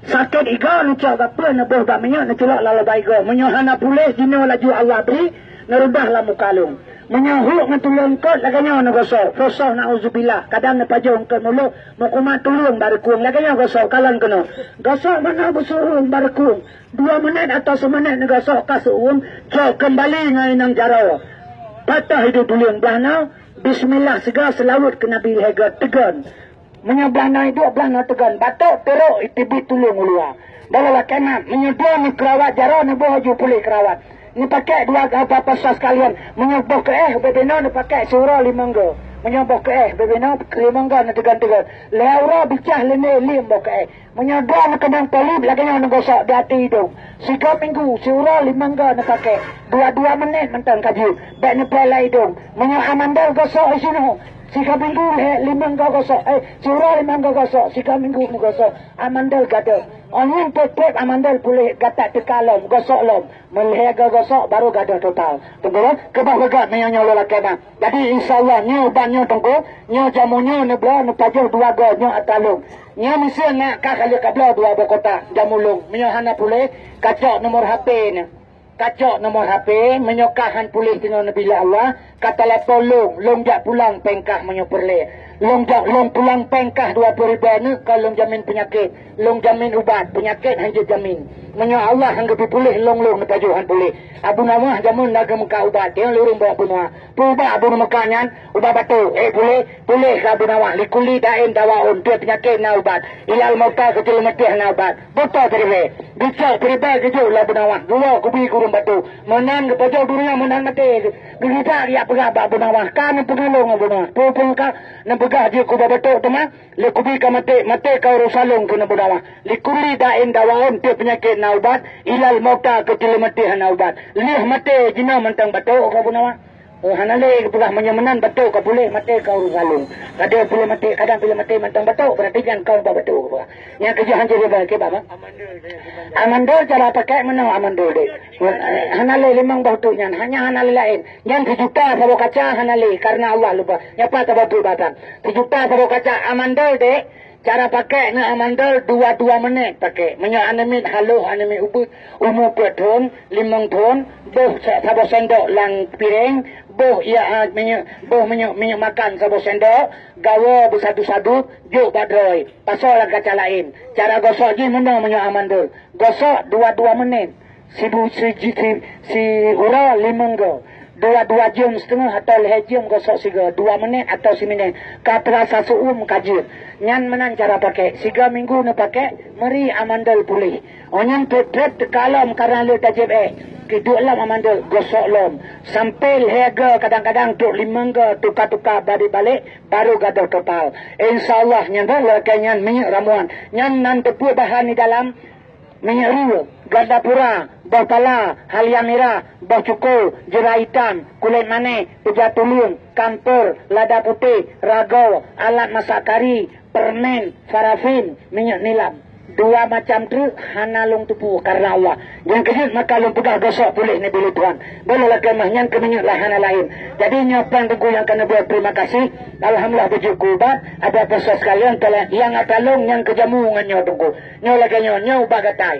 Sakét igoe neucok gapeue neuboh bak minyeuk neuculok lam lubang igoe. Meunyoe hana puléh jinoe laju Allah bri, neurudah lam muka lôn. Meunyoe huk ngon tuleueng kot lagée nyoe neugosok, fosoh nauzubillah, kadang neupajoh eungkot muloh, meukumat tuleueng bak reukung lagée nyoe gosok kalon keunoe. Gosok meunoe beusuruh bak reukung. Dua menit atau seumenit neugosok ka seuuem, cok keumbali ngon inong jaroe. Patah iduek tuleueng blah noe, bismillah sigoe seulaweuet keu Nabi lhée goe teugon. Meunyoe blah noe iduek blah noe teugon, batok teurok iteubiet tuleueng u luwa. Bala lakée mat, meunyoe dua neukerawat jaroe neuboh laju puléh kerawat. Neupakèk dua gata pasa sekalian. Meunyoe boh keuéh ubé binoe neupakèk siuroe limong goe. Meunyoe boh keuéh ubé binoe limong goe neuteugon-teugon. Lhée uroe bicah leuné liem boh keuéh. Meunyoe dua neukeunong polip lagée nyoe neugosok di ateueh idong. Sigoe minggu siuroe limong goe neupakèk. Dua-dua menit mantong ka jeuet. Bèk neupèe lam idong. Meunyoe amandel gosok i sinoe. Sigoe minggu lhée limong goe gosok. Eh, siuroe limong goe gosok. Sigoe minggu neugosok. Amandel gadôh. Óh nyan pép-pép amandel puléh gata teuka lom, gosok lom. Meulhée gosok baru gadôh total. Teungku, keubah beugét meunyoe nyoe lôn lakée na. Jadi insya Allah nyoe ubat nyoe teungku, nyoe jamu nyoe neubloe neupajoh dua goe nyoe atra lông. Nyoe miseue na ka kali kabloe dua boh kotak jamu lông. Meunyoe hana puléh, kacok nomor H P nyoe. Kacok nomor H P, meunyoe kah han puléh singoh neubi lé Allah, ka telepon lông, lông jak pulang péng kah meunyoe peureulée. Lông jak lông pulang péng kah dua ploh ribèe nyoe ka lông jamin peunyakét, lông jamin ubat, peunyakét han jeuet jamin. Meunyoe Allah han geupeupuléh, lôn-lôn neupajoh han puléh. Abu Nawah jameun na geumeukat ubat, teungoh lôn ureueng bak Abu Nawah. Peue ubat Abu Nawah meukat nyan? Ubat batuk. Eh, puléh, puléh keu Abu Nawah. Likulli da'in dawaun, tiep peunyakét na ubat. Ilal mauta, keu teuleumeuteh na ubat. Beutoe siribèe. Geucok siribèe geujok lé Abu Nawah. Geuwoe geubi keu ureueng batuk. Meunan geupajoh dunia meunan maté. Geuribak jak peugah bak Abu Nawah. Ka neupeutulông Abu Nawah. Peue-peue ka neupeugah jeuet keu ubat batuk teuma. Lé kubi ka maté, maté ka ureueng salông keu Abu Nawah. Likulli da'in dawaun, tiep peunyakét na ubat, ilal mauta, keu teuleumeuteh na ubat. Lheueh maté jinoe mantong batuk keu Abu Nawah. Oh, hana lé geupeugah meunyoe meunan batuk ka puléh, maté ka ureueng salông. Kadang puléh maté, kadang puléh maté mantong batuk, berarti nyan kon ubat batuk geupeugah. Nyang keujeuet hanjeuet geupeugah, kiban, ha? Amandel cara pakai meunoe amandel deh. Hana lé limong boh tu nyan, hanya hana lé laén. Nyan sijuta saboh kaca hana lé, karena Allah lupa. Nyapa saboh tu batang. Sijuta saboh kaca amandel deh. Cara pakai ngon amandel dua-dua menit pakai. Meunyoe aneuk miet haloh, aneuk miet ubeut, umu peuet thon, limong thon, boh sa-, saboh sendok lam piréng, boh ia, ah, minyeuk, boh minyeuk, minyeuk makan saboh sendok, gawa beusatu-satu, jok bak droe, pasoe lam kaca laén. Cara gosok jih meunoe meunyoe amandel. Gosok dua-dua menit. Sibu-, si, si, si, siuroe limong go. Dua, dua jeuem siteungoh atau lhèe jeuem gosok sigo, dua menit atau siminit. Ka teurasa seuuem ka jeuet. Nyan meunan cara pakai. Sigo minggu neupakai, meuri amandel puléh. Oh nyan trép-trép teuka lom karena le tajép éh. Kiduek lom amandel, gosok lom. Sampai lhèe go, kadang-kadang trok limong go, tuka-tuka balik-balik, baru gadôh total. Insya Allah nyan dah lagèe nyan minyeuk ramuan. Nyan nan teupeue bahan di dalam. Minyeuk rue, gandapura, boh pala, halia mirah, boh cuko, jeura itam, kulét manéh, peujah tuleueng, kampor, lada putéh, ragoe, alat masak kari, permen, parafin, minyeuk nilam. Dua macam treuk hana lôn teupeue karena Allah. Nyang keujeuet maka lôn peugah gosok puléh neubi lé Tuhan. Beulah lagèe mah nyan keu minyeuk lah hana laén. Jadi nyoe péng teungku nyang ka neubuet terima kasih. Alhamdulillah beujeuet keu ubat. Ada pesan sekalian, tolong nyang ata lôn nyang keu jamu ngon nyoe teungku. Nyoe lagèe nyoe, nyoe ubat gatai.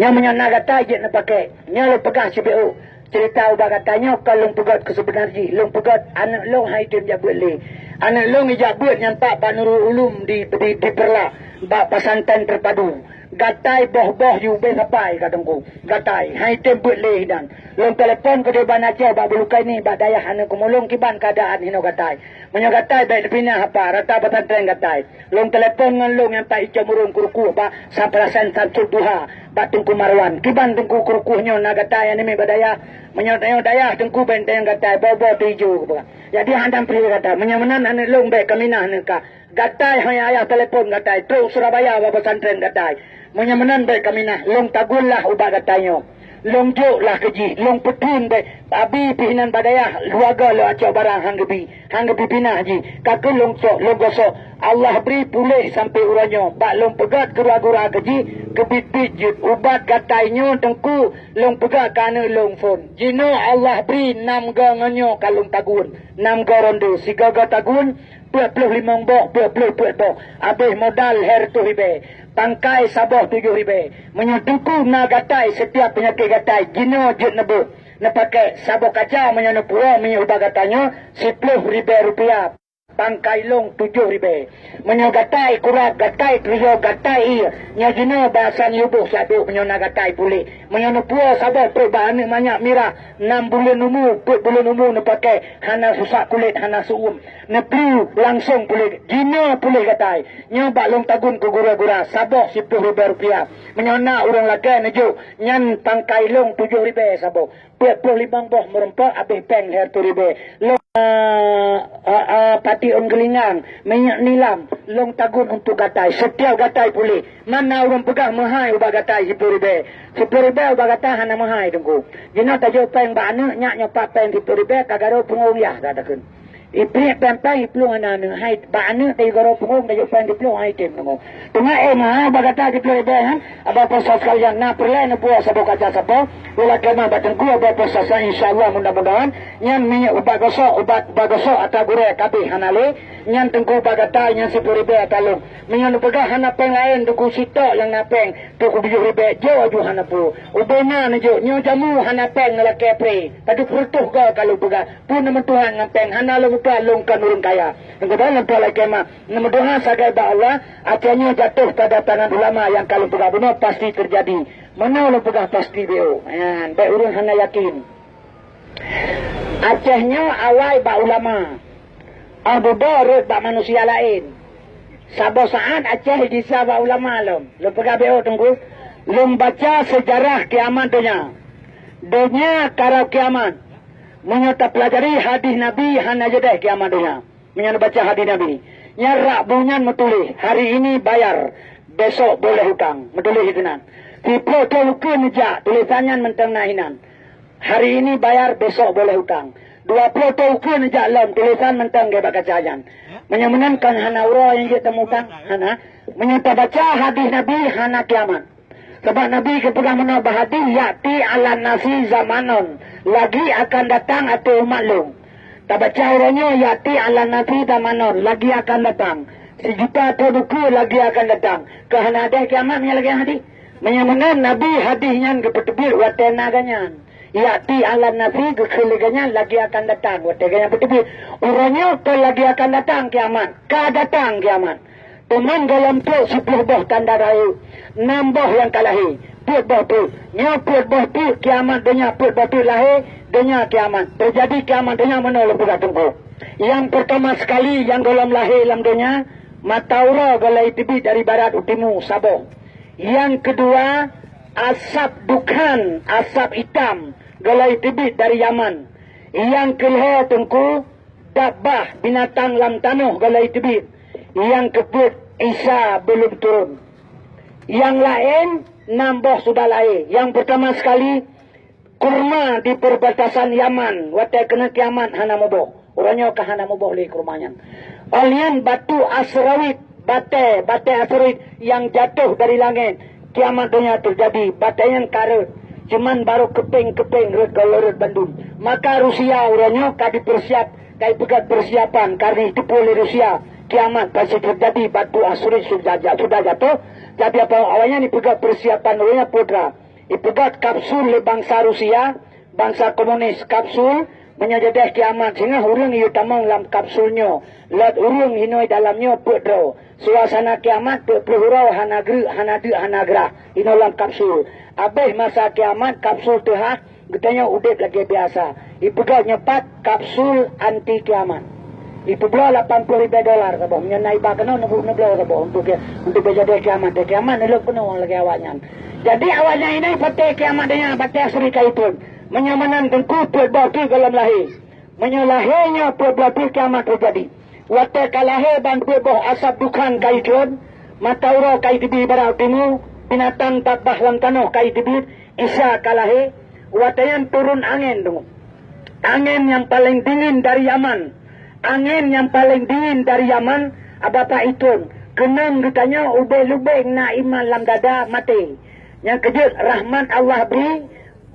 Nyoe meunyoe na gatai jeuet neupakai. Nyoe lôn peugah sibeuk. Cerita ubat gatai nyoe ka lôn peugöt keu seubeuna jih. Lôn peugöt aneuk lôn han item jak beuet lé. Aneuk lôn ijak beuet nyan pat bak Nurul Ulum di, di, di Perla, bak pesantren terpadu. Gatai boh-boh yue ubé sapai ka teungku. Gatai, han item beuet lé hinan. Lôn telepon keu di Banda Aceh bak Bulukaini bak dayah aneuk keumulông kiban keuadaan hinoe gatai. Meunyoe gatai bèk neupinah apa, rata pesantren gatai. Lôn telepon ngon lôn nyang pat icok meurueng keurukoh bak Samprasen Samsul Duha bak Teungku Marwan. Kiban teungku keurukoh nyoe na gatai aneuk miet bak dayah. Meunyoe tanyoe dayah teungku bèk tanyoe gatai, boh-boh teuijo keupeue. Jadi hana pih gatai. Meunyoe meunan aneuk lôn bèk kaminah neuka. Gatai hai ayah telepon gatai, trok Surabaya bak pesantren gatai. Meunyoe meunan bèk kaminah, lôn tagun lah ubat gatai nyoe. Lôn jok lah keu jih, lôn peutheun bèk. Abi pih nan bak dayah, dua go lôn acok barang han geubi, han geubi pinah jih. Ka keuh lôn cok, lôn gosok. Allah bri puléh sampoe uroe nyoe. Bak lôn peugöt gura-gura keu jih, keubiet-biet jeuet. Ubat gatai nyoe teungku, lôn peugöt keu aneuk lôn phon. Jinoe Allah bri nam go ngon nyoe ka lôn tagun. Nam go ronde, sigo-go tagun, peuet ploh limong boh, peuet ploh peuet boh. Abéh modal lhèe reutôh ribèe. Pangkai saboh tujoh ribèe. Meunyoe teungku na gatai, setiap peunyakét gatai, jinoe jeuet neubeuet. Neupaké saboh kaca meunyoe neupuwoe minyeuk ubat gatai nyoe, siploh ribèe rupiah. Pangkai lôn tujoh ribèe. Meunyoe gatai kurab, gatai teuyo, gatai ié, nyoe jinoe bak asan yuboh siat duek meunyoe na gatai puléh. Meunyoe neupuwoe saboh trok bak aneuk manyak mirah, nam buleuen umu, peuet buleuen umu neupaké, hana susak kulét, hana seuuem. Neuplie langsong puléh, jinoe puléh gatai. Nyoe bak lôn tagun keu gura-gura, saboh siploh ribèe rupiah. Meunyoe na ureueng lakèe neujok, nyan pangkai lôn tujoh ribèe saboh. Peuet ploh limong boh meurumpok abéh péng lhèe reutôh ribèe. Lôn, eh, eh, eh, pati ôn geulingang, minyeuk nilam, lôn tagun untuk gatai. Setiap gatai puléh. Man na ureueng peugah meuhai ubat gatai siploh ribèe. Siploh ribèe ubat gatai hana meuhai teungku. Jinoe tajok péng bak aneuk, nyak nyoe pat péng siploh ribèe, ka gadôh punggong yah ka takheun. Ipriek péng-péng iplueng aneuk-aneuk, hai bak aneuk teuh goro punggong tajok péng siploh, hai tem punggong. Teuma éh meuhai ubat gatai siploh ribèe nyan, abang peureusa sekalian, na peureulèe neupuwoe saboh kaca sapo, ulôn lakèe meuh bak teungku abang peureusa, insya Allah mudah-mudahan nyan minyeuk ubat gosok, ubat, ubat gosok ata gurèe kabéh hana lé, nyan teungku ubat gatai nyan siploh ribèe ata lôn. Meunyoe neupeugah hana péng laén, teungku sitok nyang na péng, teungku tujoh ribèe, jok aju hana peue. Ubé na neujok, nyoe jamu hana péng neulakèe pré, padub reutôh goe ka lôn peugah. Peue neumeutuhan ngon péng, hana lôn Ka lôn kon ureuëng kaya. Nyang keudua lôn peuhai kemah. Neumeudoa sagai bak Allah, Aceh nyoe jatuh pada tangan ulama nyang ka lôn peugah bunoe pasti teujadi. Meunoe lôn peugah pasti beu. Nyan, bék ureuëng hana yakin. Aceh nyoe awai bak ulama. Óh dudoe rhot bak manusia laén. Saboh saát Aceh gisa bak ulama lom. Lôn peugah beu teungku. Lôn baca seujarah kiamat donya. Donya karab kiamat. Meunyoe tapeulajari hadih Nabi hana jadeh kiamat donya. Meunyoe neubaca hadih Nabi, nyan rak bu nyan meutuléh, "Hari ini bayar, besok boleh hutang." Meutuléh disinan. Siplôh thon ukeue neujak, tulésan nyan mantong na hinan. "Hari ini bayar, besok boleh hutang." Dua ploh thon ukeue neujak lom, tulésan mantong geuba kaca nyan. Meunyoe meunan kan hana uroe nyang jeuet tamutang, hana. Meunyoe tabaca hadih Nabi hana kiamat. Sabab Nabi geupeugah meunoe bak hadih, "Ya'ti 'alan nasi zamanun," lagi akan datang ateueh umat lôn. Tabaca uroe nyoe, "Ya'ti 'alan nasi zamanun," lagi akan datang. Sijuta thon ukeue lagi akan datang. Keu hana deh kiamat meunyoe lagée hadih. Meunyoe meunan Nabi hadih nyan geupeuteubiet watée na geuh nyan. "Ya'ti 'alan nasi," geukheun lé geuh nyan lagi akan datang. Watée geuh nyan peuteubiet. Uroe nyoe kon lagi akan datang kiamat. Ka datang kiamat. Teuma gohlom trok siplôh boh tanda rayeuk, nam boh nyang ka lahé, peuet boh teuk. Nyoe peuet boh teuk kiamat donya, peuet boh teuk lahé donya kiamat. Teujadi kiamat donya meunoe lôn peugah teungku. Nyang peurtama sekali nyang gohlom lahé lam donya, mata uroe gohlom teubiet dari barat u timu saboh. Nyang keudua, asab dukhan, asab itam gohlom teubiet dari Yaman. Nyang keulhée teungku, dabbah binatang lam tanoh gohlom teubiet, nyang keupeuet Isa belum turun. Nyang laén nam boh sudah lahé. Nyang peurtama sekali, kurma di perbatasan Yaman, watée keuneuk kiamat hana muboh. Uroe nyoe ka hana muboh lé kurma nyan. Óh lheueh nyan batu asteroid, batée, batée asteroid nyang jatuh dari langét. Kiamat donya teujadi, batée nyan ka rhot, cuman barô keupeng-keupeng rhot gohlom rhot bandum. Maka Rusia uroe nyoe ka dipeursiap, ka ipeugét peursiapan, karna jiteupeue lé Rusia kiamat pasti teujadi, batu asteroid sudah ja-, sudah jatuh. Jadi apa awaknyan ipeugét peursiapan uroe nyoe peue teuma? Ipeugét kapsul lé bansa Rusia, bansa komunis kapsul, meunyoe jadeh kiamat singoh ureuëng yue tamong lam kapsul nyoe, lot ureuëng hinoe dalam nyoe peuet droe. Suasana kiamat peuet ploh uroe hana geureuek, hana deuk, hana grah, hinoe lam kapsul. Abéh masa kiamat kapsul teuhah, geutanyoe udeb lagée biasa. Ipeugét nyoe pat kapsul anti kiamat. Ipeubloe lapan ploh ribée dolar saboh. Meunyoe na iba keunoe neubu-, neubloe saboh untuk, untuk beujadeh kiamat. Deh kiamat neulheueh keunoe lagée awaknyan. Jadi awaknyan ini patéh kiamat donya, patéh asteroid ka iphon. Meunyoe meunan teungku peuet boh teuk gohlom lahé. Meunyoe lahé nyoe peuet boh teuk kiamat teujadi. Watée ka lahé ban peuet boh asab dukhan ka iphon, mata uroe ka iteubiet barat u timu, binatang dabbah lam tanoh ka iteubiet, Isa ka lahé, watée nyan turun angén teungku. Angén nyang paleng dingin dari Yaman. Angén nyang paleng dingin dari Yaman, a, dapat iphon. Keunong geutanyoe ubé lubeng na iman lam dada maté. Nyang keujeuet rahmat Allah bri,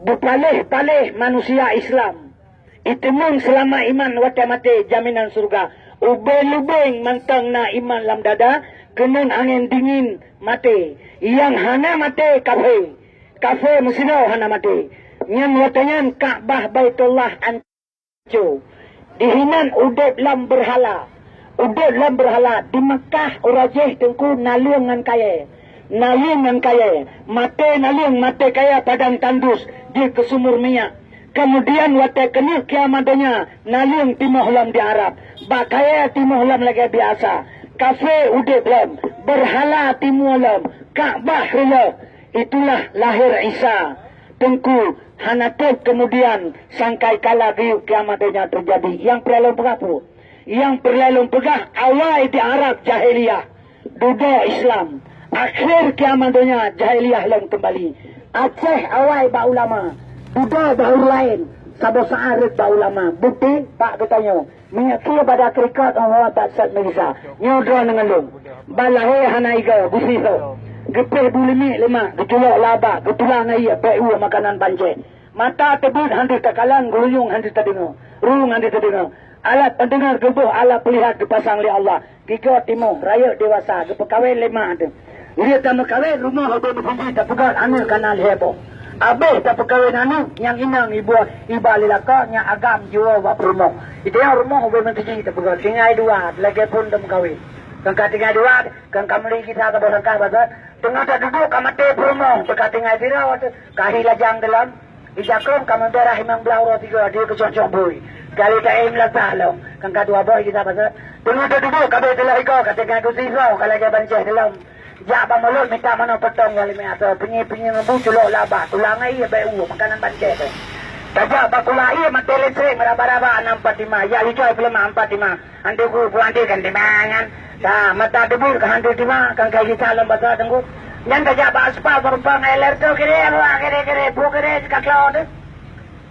beupaléh-paléh manusia Islam. Iteumeung seulamat iman watée maté jaminan syeuruga. Ubé lubeng mantong na iman lam dada, keunong angén dingin maté. Nyang hana maté kafé. Kafé meusinoe hana maté. Nyan watée nyan Ka'bah Baitullah anco. Dihinan udeb lam beurhala. Udeb lam beurhala. Di Meukah uroe jéh teungku naleueng ngon kayée. Naleueng ngon kayée. Maté naleueng, maté kayée padang tandus jeuet keu sumur minyak. Keumudian watée keuneuk kiamat donya, naleueng timoh lom di Arab. Bak kayée timoh lom lagée biasa. Kafé udeb lom. Beurhala timoh lom. Ka'bah reuloh. Itulah lahé Isa. Teungku, hana treb keumudian sangkai kala geuyue kiamat donya teujadi. Nyang peureulée lôn peugah peue? Nyang peureulée lôn peugah awai di Arab jahiliyah, dudoe Islam. Akhé kiamat donya jahiliyah lom keumbali. Aceh awai bak ulama, dudoe bak ureuëng laén, saboh saát rhot bak ulama. Bukeuti bak geutanyoe. Meunyoe keu bada keurikot, oh, oh, that sat meurisa. Nyoe droe ngon lôn. Ban lahé hana igoe, geusisoe. Geupéh bu leumiek lé mak, geuculok lam bak, geutulang ngon ié, bék ueh makanan bancée. Mata teubeut han deuh takalon, geulunyueng han deuh tadeungoe, rueng han deuh tadeungoe. Alat pendengar geuboh, alat peulihat geupasang lé Allah. Gigoe timoh, rayeuk dewasa, geupeukawén lé mak teuh. Lheueh tameukawen, rumoh ubé meusinji tapeugét aneuk kana lhée boh. Abéh tapeukawen aneuk nyang inong iba, iba lé lakoe nyang agam jiwoe bak peurumoh. Iteunyong rumoh ubé meutuji tapeugah tinggai dua lagée phon tameukawen. Kangka tinggai dua, kangka meuli gisa saboh langkah basa, teungoh taduduek ka maté peurumoh teuka tinggai sidroe teuh, ka hi lajang teuh lom. Ija krom ka meudarah imam blah uroe tiga di keucong-cong bui. Kali taém lasah lom, kangka dua boh gisa basa, teungoh taduduek ka abéh teulah igoe ka tinggai gusi droe ka lagée bancéh teuh lom. Jak bak mulod mita manoe potong nyang limong asoe, peunyi-peunyi ngon bu culok laba, tulang ié bak ueh makanan bancéh teuh. Tajak bak kula ié maté listrik meuraba-raba na empat lima, jak lijoi peuleumah empat lima. Hantu ku pulang ti kan timangan. Dah mata debu ka hantu tima kan kai gisa lom basa teungku. Nyan tajak bak aspal meureumpang air ler tu kiri, kiri, kiri, bu kiri ka klo tu.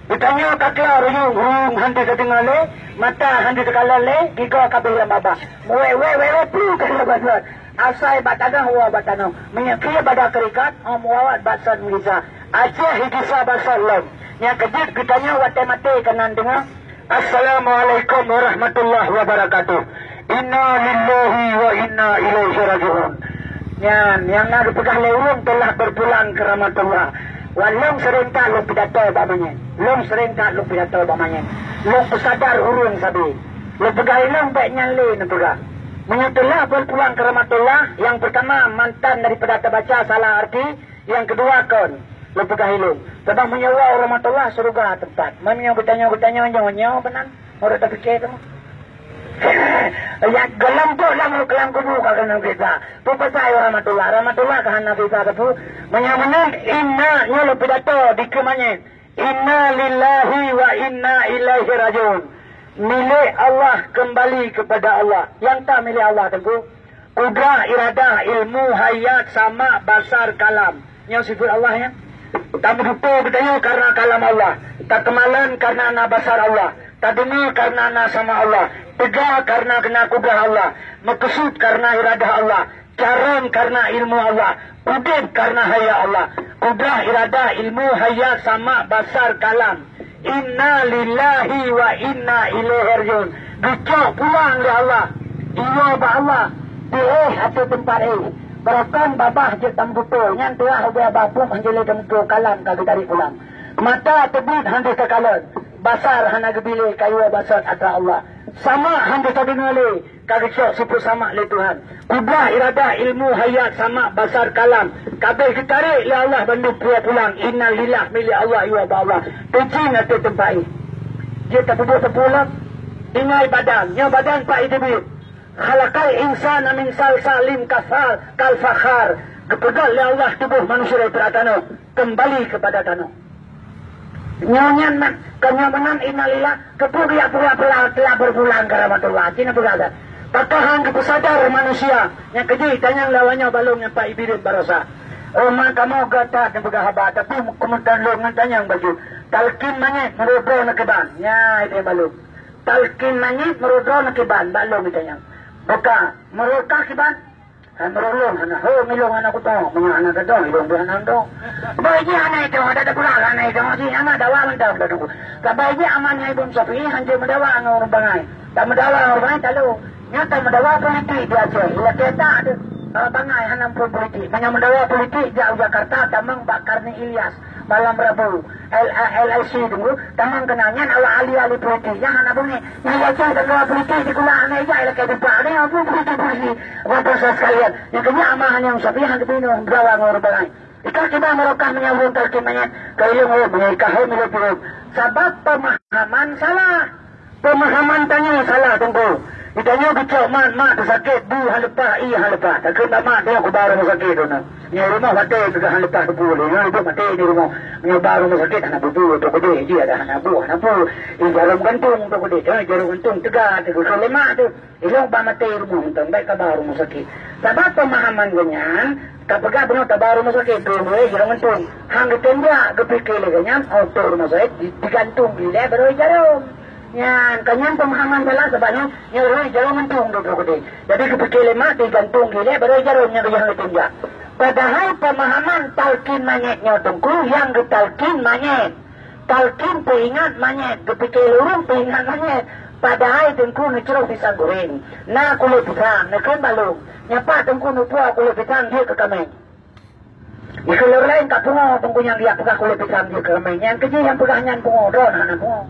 Geutanyoe ka klo ruyung-ruyung hana teudeungoe lé, mata hana teukalon lé, gigoe ka abéh lam babah. Wé, wé, wé, wé, plu ka lheueh basot. Asai bak tanoh, woe bak tanoh. Meunyoe keu bada keurikat, hom wawat bak sot meugisa. Aceh gisa bak sot lom. Nyang keujeuet geutanyoe watée maté keunan deungoe, "Assalamualaikum warahmatullahi wabarakatuh. Inna lillahi wa inna ilaihi raji'un." Nyan, nyang na geupeugah lé ureuëng telah berpulang ke rahmatullah. Wan lôn seuring that lôn pidato bak manyét. Lôn seuring that lôn pidato bak manyét. Lôn peusadar ureuëng sabe. Lôn peugah ilôn bék nyan lé neupeugah. Meunyoe telah berpulang ke rahmatullah, yang pertama mantan daripada terbaca salah arti, yang kedua kon. Lôn peugah ilôn. Sabab meunyoe wa rahmatullah syeuruga teumpat. Meunyoe geutanyoe-geutanyoe nyoe, nyoe beunan. Meunurot tapike teuma. Ya, geulam tu lam, lam kubu ka keuneuk gisa. Peue pasai rahmatullah? Rahmatullah ka hana gisa teupeu. Meunyoe meunan, inna nyoe lôn pidato dikeue manyét. Inna lillahi wa inna ilaihi raji'un. Milék Allah, kembali kepada Allah. Nyang ta milék Allah teungku. Kudrah, iradah, ilmu, hayat, sama, basar, kalam. Nyoe sifeuet Allah nyan. Tameututoe geutanyoe karena kalam Allah. Takeumalon karena na basar Allah. Tadeungoe karena na sama Allah. Teuga karena na kudrah Allah. Meukeusut karena iradah Allah. Carông karena ilmu Allah. Udeb karena haya Allah. Kudrah, iradah, ilmu, hayat, sama, basar, kalam. Inna lillahi wa inna ilaihi raji'un. Geucok pulang lé Allah. Iwoe bak Allah. Di éh ateueh teumpat éh. Beurokon babah jeuet tameututoe. Nyan tuah ubé babah pun hanjeuet lé tameututoe kalam ka geutarek pulang. Mata teubiet hana takalon. Basar hana geubi lé ka iwoe bak sot atra Allah. Sama hana tadeungoe lé. Ka geucok sifeuet sama lé Tuhan. Kudrah, iradah, ilmu, hayat, sama, basar, kalam. Ka abéh geutarek lé Allah bandum puwoe pulang. Inna lillah milék Allah, iwoe bak Allah. Teucing ateueh teumpat éh. Jeuet tapeubuet teupulang. Ingat badan. Nyoe badan pat jiteubiet. Khalaqal insana min salsalin kasal, kal fakhar. Geupeugöt lé Allah tuboh manusia daripada tanoh. Kembali kepada tanoh. Nyoe nyan mak, keu nyoe meunan innalillah, keupeue geujak pula-pula telah berpulang ke rahmatullah. Cina peugah that. Pakon han geupeusadar manusia, nyang keujih tanyong lawan nyoe balong nyang pat Iblih barosa. Oh, man kamoe gata nyang peugah haba, tapi keumudian lôn ngon tanyong baju. Talkin manyét meurudroe neukiban. Nya, itu balong. Talkin manyét meurudroe neukiban, balong tanyong. Buka, meurukah kiban. Hai meurulông hana ho, milông hana kutong, meunyoe hana gadong, ilông pih hana dong. Boh jih hana itu, ada teupeugah hana itu, jih hana dawa mantong dah tunggu. Sabai jih aman nyang Ibum Syafi'i hanjeuet meudawa ngon ureueng bangai. Tameudawa ngon ureueng bangai talu. Nyoe tameudawa politik di Aceh, ilakée that tu. Ureueng bangai hana muphom politik. Meunyoe meudawa politik jak u Jakarta tamong bak Karni Ilyas malam Rabu. L-, L I C tunggu, tamong keunan nyan awak ahli-ahli politik nyang hana beungéh. Nyang yakin ketua politik di kula hana ijak ilakée dipak ni, apa politik polisi. Apa proses sekalian. Nyang keunya amah nyang sapi hana binoe berawa ngon ureueng bangai. Ika kiban meurokah meunyoe ureueng talkin manyét, ka ilông ureueng meunyoe ika hom ilông peuruem. Sabab pemahaman salah. Pemahaman tanyoe salah teungku. Di tanyoe geucok mat, mat teusakét, bu hana leupah, ié hana leupah. Takheun bak mat tanyoe kuba rumoh sakét droeneuh. Nyoe rumoh maté teuka hana leupah teupeu lé. Nyoe rumoh maté nyoe rumoh. Nyoe ba rumoh sakét hana bubu, tok keudeh jih ada hana bu, hana bu. Ih, jarum gantung tok keudeh. Eh, jarum gantung teuga teuka lemak tu. Ilông ba maté rumoh mantong, bèk kaba rumoh sakét. Sabab pemahaman geuh nyan, tapeugah bunoe taba rumoh sakét, tu mulai jarum gantung. Han geutem jak, geupike lé geuh nyan, oh, tok rumoh sakét di-, digantung ilèe baroe jarum. Nyan, ka nyan pemahaman salah sabab nyoe, nyoe rhoi jaroe mantong duduk geude. Jadi geupike lé mak digantung ilèe baroe jaroe nyang geuh tinjak. Padahai pemahaman talkin manyét nyoe teungku nyang geutalkin manyét. Talkin peuingat manyét, geupike lé ureueng peuingat manyét. Padahai teungku neucroh pisang goreng. Na kulét pisang, neukheun balong. Nyan pat teungku neupuwoe kulét pisang jeuet keu kaméng. Di keuleur laén ka pungo, teungku nyang jak peugah kulét pisang jeuet keu kaméng. Nyang keujih nyang peugah nyan pungo, droe hana pungo.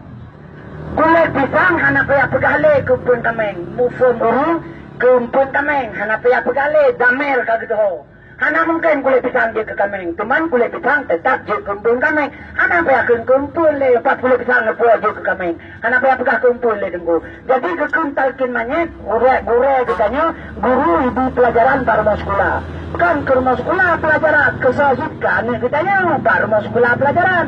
Kulét pisang hana payah peugah lé keu eumpeuen kaméng. Muphom ureuëng keu eumpeuen kaméng hana payah peugah lé, damel ka geudeuho. Hana mungken kulét pisang jeuet keu kaméng, teuma kulét pisang teutap jeuet keu eumpeuen kaméng. Hana payah kheun keu eumpeuen lé, pat kulét pisang neupuwoe jeuet keu kaméng. Hana payah peugah keu eumpeuen lé, teungku. Jadi geukheun talkin manyét, gurée-gurée geutanyoe, guru ibi peulajaran bak rumoh sikula. Kon keu rumoh sikula peulajaran, keusoe jih keu aneuk geutanyoe bak rumoh sikula peulajaran.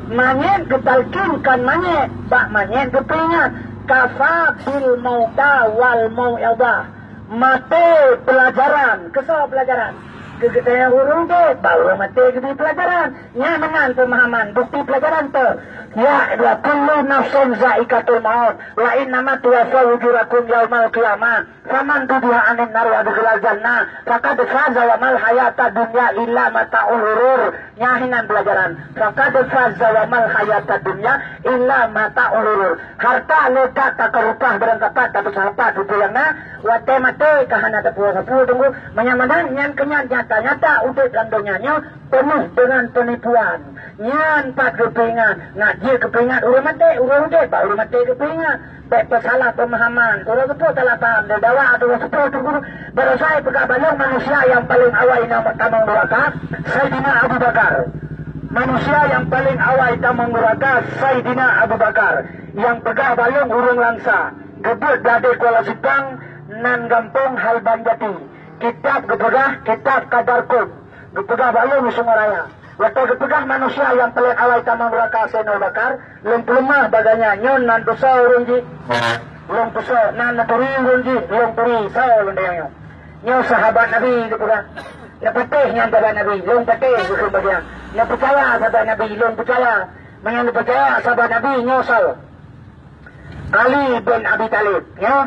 Manyét geutalkin kon manyét, bak manyét geupeuingat. Kafa bil mauta wal mau'izah. Maté peulajaran, keusoe peulajaran. Keu geutanyoe ureuëng udeb, bak ureuëng maté geubri peulajaran. Nyan meunan peumahaman, bukti peulajaran teuh. Ya, wa kullu nafsin za'iqatul maut, wa innama tuwaffa ujurakum yaumal qiyamah. Faman zuhziha 'anin nari wa udkhilal jannah, faqad faza wa mal hayatad dunya illa mata'ul ghurur. Nyan hinan peulajaran. Faqad faza wa mal hayatad dunya illa mata'ul ghurur. Hareuta leukat takeu reupah barangkapat tapeusahapat peue nyang na, watée maté ka hana tapuwoe sapeue, teungku. Meunyoe meunan, nyan keuh nyan nyata-nyata udeb lam donya nyoe peunoh deungon peunipuan. Nyan pat geupeuingat, nak jeuet geupeuingat ureuëng maté, ureuëng udeb bak ureuëng maté geupeuingat. Bék peusalah peumahaman. Ureuëng seupôt salah paham, neudawa atau ureuëng seupôt teungku. Baroesa peugah bak lôn manusia nyang paleng awai na tamong nuraka, Saidina Abu Bakar. Manusia nyang paleng awai tamong nuraka, Saidina Abu Bakar. Nyang peugah bak lôn ureuëng Langsa, geubeuet bladé Kuala Simpang nan gampông Halban Jati. Kitab geupeugah, kitab Qadar Qum. Geupeugah bak lôn di Sungai Raya. Watée geupeugah manusia nyang paleng awai tamong nuraka Saidina Abu Bakar, lôn peuleumah bagaih nyan, nyoe nan peusoe ureuëng jih. Lôn peusoe, nan neuturi ureuëng jih, lôn turi, soe lôn tanyong nyoe. Nyoe sahabat Nabi geupeugah. Neupatéh nyan sahabat Nabi, lôn patéh geukheun bak nyan. Neupeucaya sahabat Nabi, lôn peucaya. Meunyoe neupeucaya sahabat Nabi, nyoe soe? Ali bin Abi Thalib, nyoe.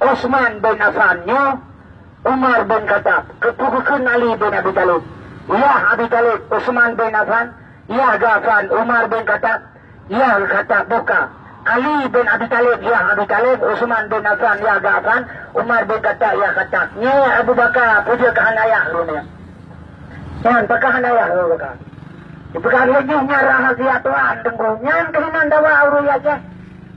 Utsman bin Affan, nyoe. Umar bin Khattab, keupeue geukheun Ali bin Abi Thalib? Yah Abi Thalib, Utsman bin Affan, yah Affan, Umar bin Khattab, yah Khattab buka. Ali bin Abi Thalib, yah Abi Thalib, Utsman bin Affan, yah Affan, Umar bin Khattab, yah Khattab. Nyoe Abu Bakar, peue jeuet ka hana yah lôn nyoe? Nyan, pakon hana yah Abu Bakar? Dipeugah lé jih nyan rahasia Tuhan, teungku. Nyan keuh nan dawa ureuëng Aceh.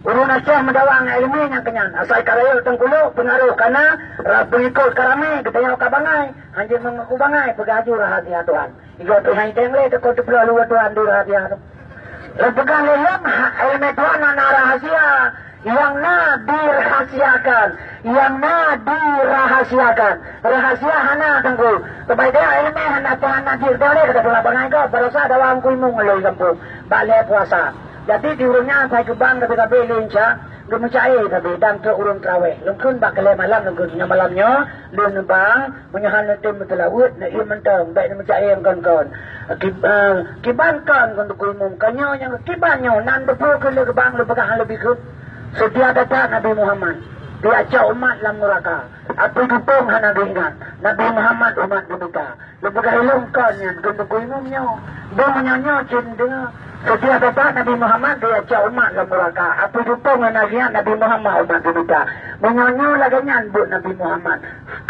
Ureuëng Aceh meudawa ngon iéleumé nyang keunyan. Asai ka rayeuk teungkulok, peungaroh ka na, ra-, peungikot ka ramé, geutanyoe ka bangai. Hanjeuet meungaku bangai, peugah aju rahasia Tuhan. Igoe pih hai teng lé teuko teuploh luwa Tuhan di rahasia tu. Lôn peugah lé lôn, ha, iéleumé Tuhan hana rahasia. Nyang na dirahasiakan. Nyang na dirahasiakan. Rahasia hana, teungku. Sabab dia iéleumé hana Tuhan na jih, dia lé kata pula bangai gob. Baroesa dawa Teungku Imum ngon lôn gampông. Bak lhée puasa. Jadi di ureuëng nyan asai geubang sabe-sabe lé Isya, geumeucaya sabe dan trok ureuëng teurawéh. Lôn kheun bak keulhée malam lôn kheun, nyoe malam nyoe lôn neubang, meunyoe hana tem meuteulaweuet, neuiem mantong, bék neumeucaya kon-kon. Ki-, eh, kiban kon, kon Teungku Imum, kon nyoe nyang kiban nyoe, nan beupeu keu lé geubang lôn peugah leubeh kheun. Seutia that-that Nabi Muhammad, dia cok umat lam nuraka. Apui dutong hana geuingat, Nabi Muhammad umat geumita. Lôn peugah ilôn kon nyan keu Teungku Imum nyoe. Dong meunyoe nyoe cit deungoe. Seutia that-that Nabi Muhammad dia cok umat lam nuraka. Apui dutong hana geuingat Nabi Muhammad umat geumita. Meunyoe nyoe lagée nyan buet Nabi Muhammad.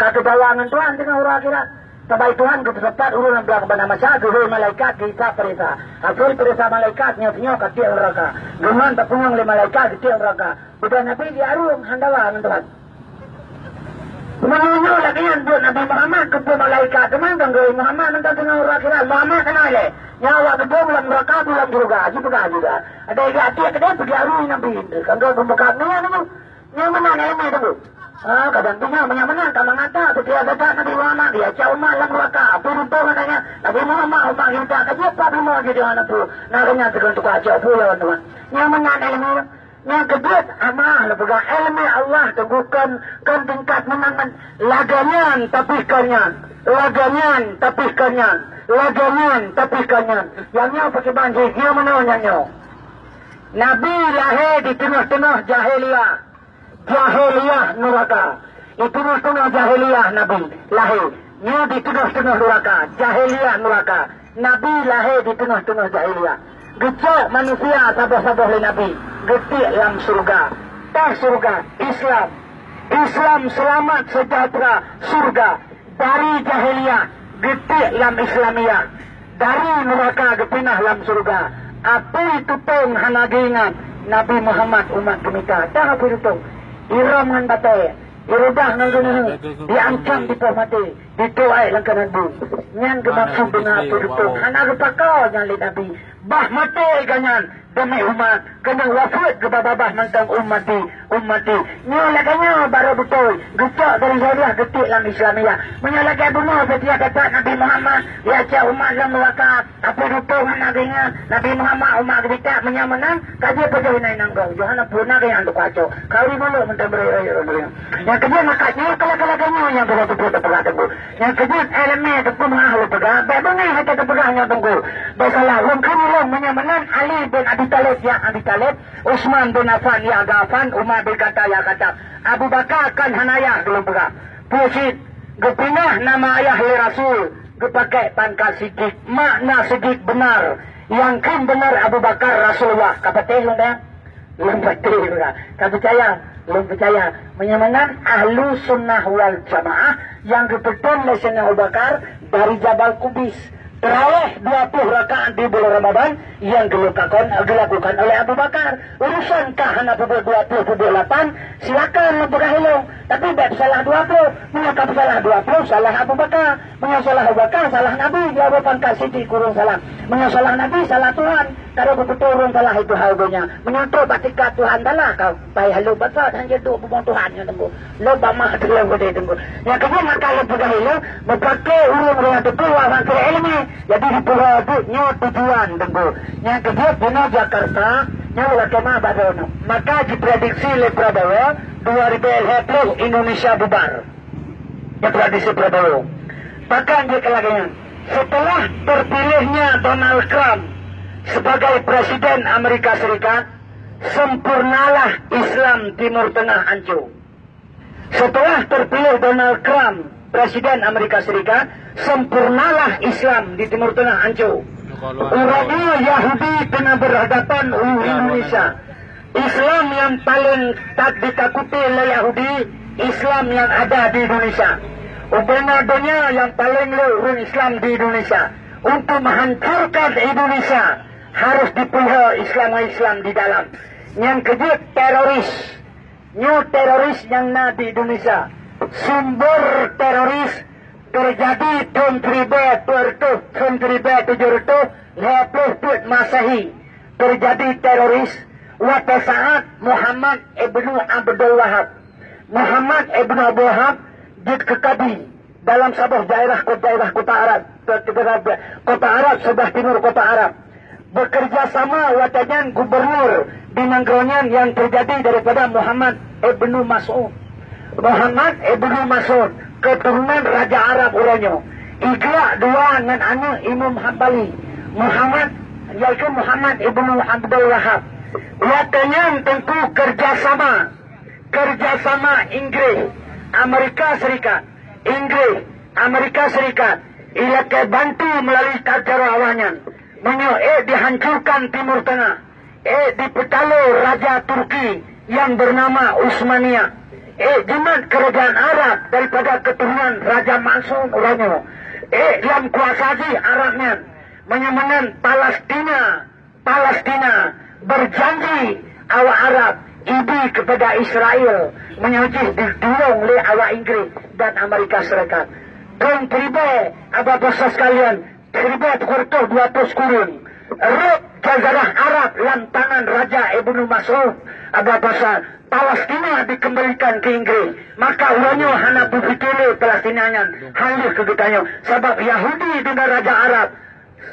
Ka geudawa ngon Tuhan teungoh uroe akhirat. Sabai Tuhan geupeusapat ureuëng lam blang bana masa geuhôi malaikat geuisa peuriksa. Hasil peuriksa malaikat nyoe sinyoe ka tiek nuraka. Geumon tapeungon lé malaikat geutiek nuraka. Udah Nabi di arung hana dawa ngon Tuhan. Meunyoe lagée nyan buet Nabi Muhammad keupeue malaikat teuma ganggu Muhammad mantong teungoh uroe akhirat. Muhammad keunoe lé. Nyawa geudong lam nuraka, bulan syurga. Jipeugah juga. Ada yang hati kedai pergi arung Nabi. Ganggu pembuka dunia tu. Nyang meunan iéleumé teungku. Ah, kadang tu nyan, nyang meunan ka mengata, seutia that-that Nabi Muhammad, dia cok umat lam nuraka. Apa rupa katanya? Nabi Muhammad, umat kita, ka jeuet pat bumoe jadi aneuk tu. Nah, keunan teukon tukang cok pulo tu. Nyang meunan iéleumé. Nyang keujeuet, amalah lôn peugah iéleumé Allah teungku kon, kon tingkat meunan. Lagée nyan, tapi kon nyan. Lagée nyan, tapi kon nyan. Lagée nyan, tapi kon nyan. Nyang nyoe pakriban jih, nyang meunoe nyang nyoe. Nabi lahé di teungoh-teungoh jahiliyah. Jahiliyah nuraka. Di teungoh-teungoh jahiliyah Nabi lahé. Nyoe di teungoh-teungoh nuraka, jahiliyah nuraka. Nabi lahé di teungoh-teungoh jahiliyah. Geucok manusia saboh-saboh lé Nabi, geutiek lam syeuruga. Tah syeuruga, Islam. Islam seulamat seujahteura syeuruga. Dari jahiliyah, Geutiek lam Islamiyah, dari neuraka geupinah lam syeuruga. Apui tutong hana geuingat, Nabi Muhammad umat geumita. Dah apui tutong, irôm ngon batée, irudah ngon geuneue, diancam dipoh maté, dituai lam kanan bu. Nyan geumaksud deungon apui tutong, hana geupako nyan lé Nabi. Bah maté geuh nyan, demi umat, keuneuk wafeuet geuba babah mantong ummati, ummati. Nyoe lagée nyoe barô beutôi, geucok dari jariah geutiek lam Islamiyah. Meunyoe lagée bunoe beutiek that Nabi Muhammad, ya cok umat lom neuraka, apui tutong hana geuingat, Nabi Muhammad umat geumita, meunyoe meunan, ka jeuet pajoh inan inong gob, Yohanes puna geuh nyang teukaco. Kauri mulok mantong beureueh-reueh. Nyang keujeuet maka nyoe kala-kala nyoe nyang beureueh teupeue teupeugah teungku. Nyang keujeuet iéleumé teungku meungalu peugah, bék beungéh hate teupeugah nyoe teungku. Bék salah, lôn kheun ulôn meunyoe meunan Ali bin Abi Thalib ya Abi Thalib, Utsman bin Affan ya Affan, Umar bin Khattab ya Khattab. Abu Bakar kan hana yah lôn peugah. Peue cit, geupinah nama ayah lé Rasul, geupakée pangkat Siddiq. Makna Siddiq beunar, nyang kheun beunar Abu Bakar Rasulullah. Ka patéh lôn deh? Lôn patéh juga. Ka peucaya? Lôn peucaya. Meunyoe meunan, Ahlu Sunnah wal Jamaah nyang geupeuthon lé Saidina Abu Bakar dari Jabal Kubais. Tarawih dua ploh rakaat di bulan Ramadan nyang geulakukan, geulakukan oleh Abu Bakar. Urusan ka hana peubuet dua ploh, peubuet lapan, silakan lôn peugah ilong. Tapi bék salah dua ploh. Meunyoe ka salah dua ploh, salah Abu Bakar. Meunyoe salah Abu Bakar, salah Nabi, dia pangkat Siddiq kureueng salah. Meunyoe salah Nabi, salah Tuhan. Ka lheueh beutôi ureuëng salah itu hal donya. Meunyoe trok bak tingkat Tuhan salah, ka payah lôn baca dan jeuet duek bumoe Tuhan nyoe teungku. Lôn bak mak teuh lôn geude teungku. Nyang keujeuet maka lôn peugah ilée, meupaké ureuëng-ureuëng nyang teupeue wak bangsa iéleumé. Jadi dipeugah duek nyoe tujuan teungku. Nyang keujeuet bunoe Jakarta, nyoe lakée ma bak droeneuh. Maka jiprediksi lé Prabowo, dua ribu dua puluh Indonesia bubar. Diprediksi Prabowo. Bahkan jeuet lagée nyan, setelah terpilihnya Donald Trump sebagai Presiden Amerika Serikat, sempurnalah Islam Timur Tengah hancur. Setelah terpilih Donald Trump, Presiden Amerika Serikat, sempurnalah Islam di Timur Tengah hancur. Uroe nyoe Yahudi teungoh berhadapan u Indonesia. Islam nyang paleng that ditakuti lé Yahudi, Islam nyang ada di Indonesia. Ubena donya nyang paleng le ureuëng Islam di Indonesia. Untuk menghancurkan Indonesia, harus dipelihara Islam-Islam di dalam. Nyang keujeuet teroris. Nyoe teroris nyang na di Indonesia. Sumber teroris teujadi thon siribée peuet reutôh, thon siribée tujoh reutôh lhée ploh peuet Masehi. Teujadi teroris watée saát Muhammad ibnu Abdul Wahab. Muhammad ibnu Abdul Wahab jeuet keu kadi dalam saboh daerah, daerah kota Arab, kota Arab sebelah timur kota Arab. Bekerja sama watée nyan gubernur di nanggroe nyan nyang teujadi daripada Muhammad ibnu Mas'ud. Muhammad ibnu Mas'ud, keturunan raja Arab uroe nyoe. Igeulak dua ngon aneuëk Imam Hambali, Muhammad, yaitu Muhammad ibnu Abdul Wahab. Watée nyan teungku kerja sama, kerja sama Inggris, Amerika Serikat, Inggris, Amerika Serikat, ilakée bantu melalui tentara awaknyan. Meunyoe ék dihancurkan Timur Tengah, ék dipeutalo raja Turki nyang bernama Utsmania, ék jimat kerajaan Arab daripada keturunan Raja Mansur uroe nyoe, ék lam kuasa jih Arab nyan. Meunyoe meunan Palestina, Palestina berjanji awak Arab ibi kepada Israel meunyoe jih didorong lé awak Inggris dan Amerika Serikat. Kong tribé, Abah Basa sekalian, siribée peuet reutôh dua ploh sikureueng. Rot jazirah Arab lam tangan Raja Ibnu Mas'ud, Abah Basa, Palestina dikembalikan ke Inggris. Maka uroe nyoe hana beupike lé Palestina nyan hana lé keu geutanyoe, sabab Yahudi deungon Raja Arab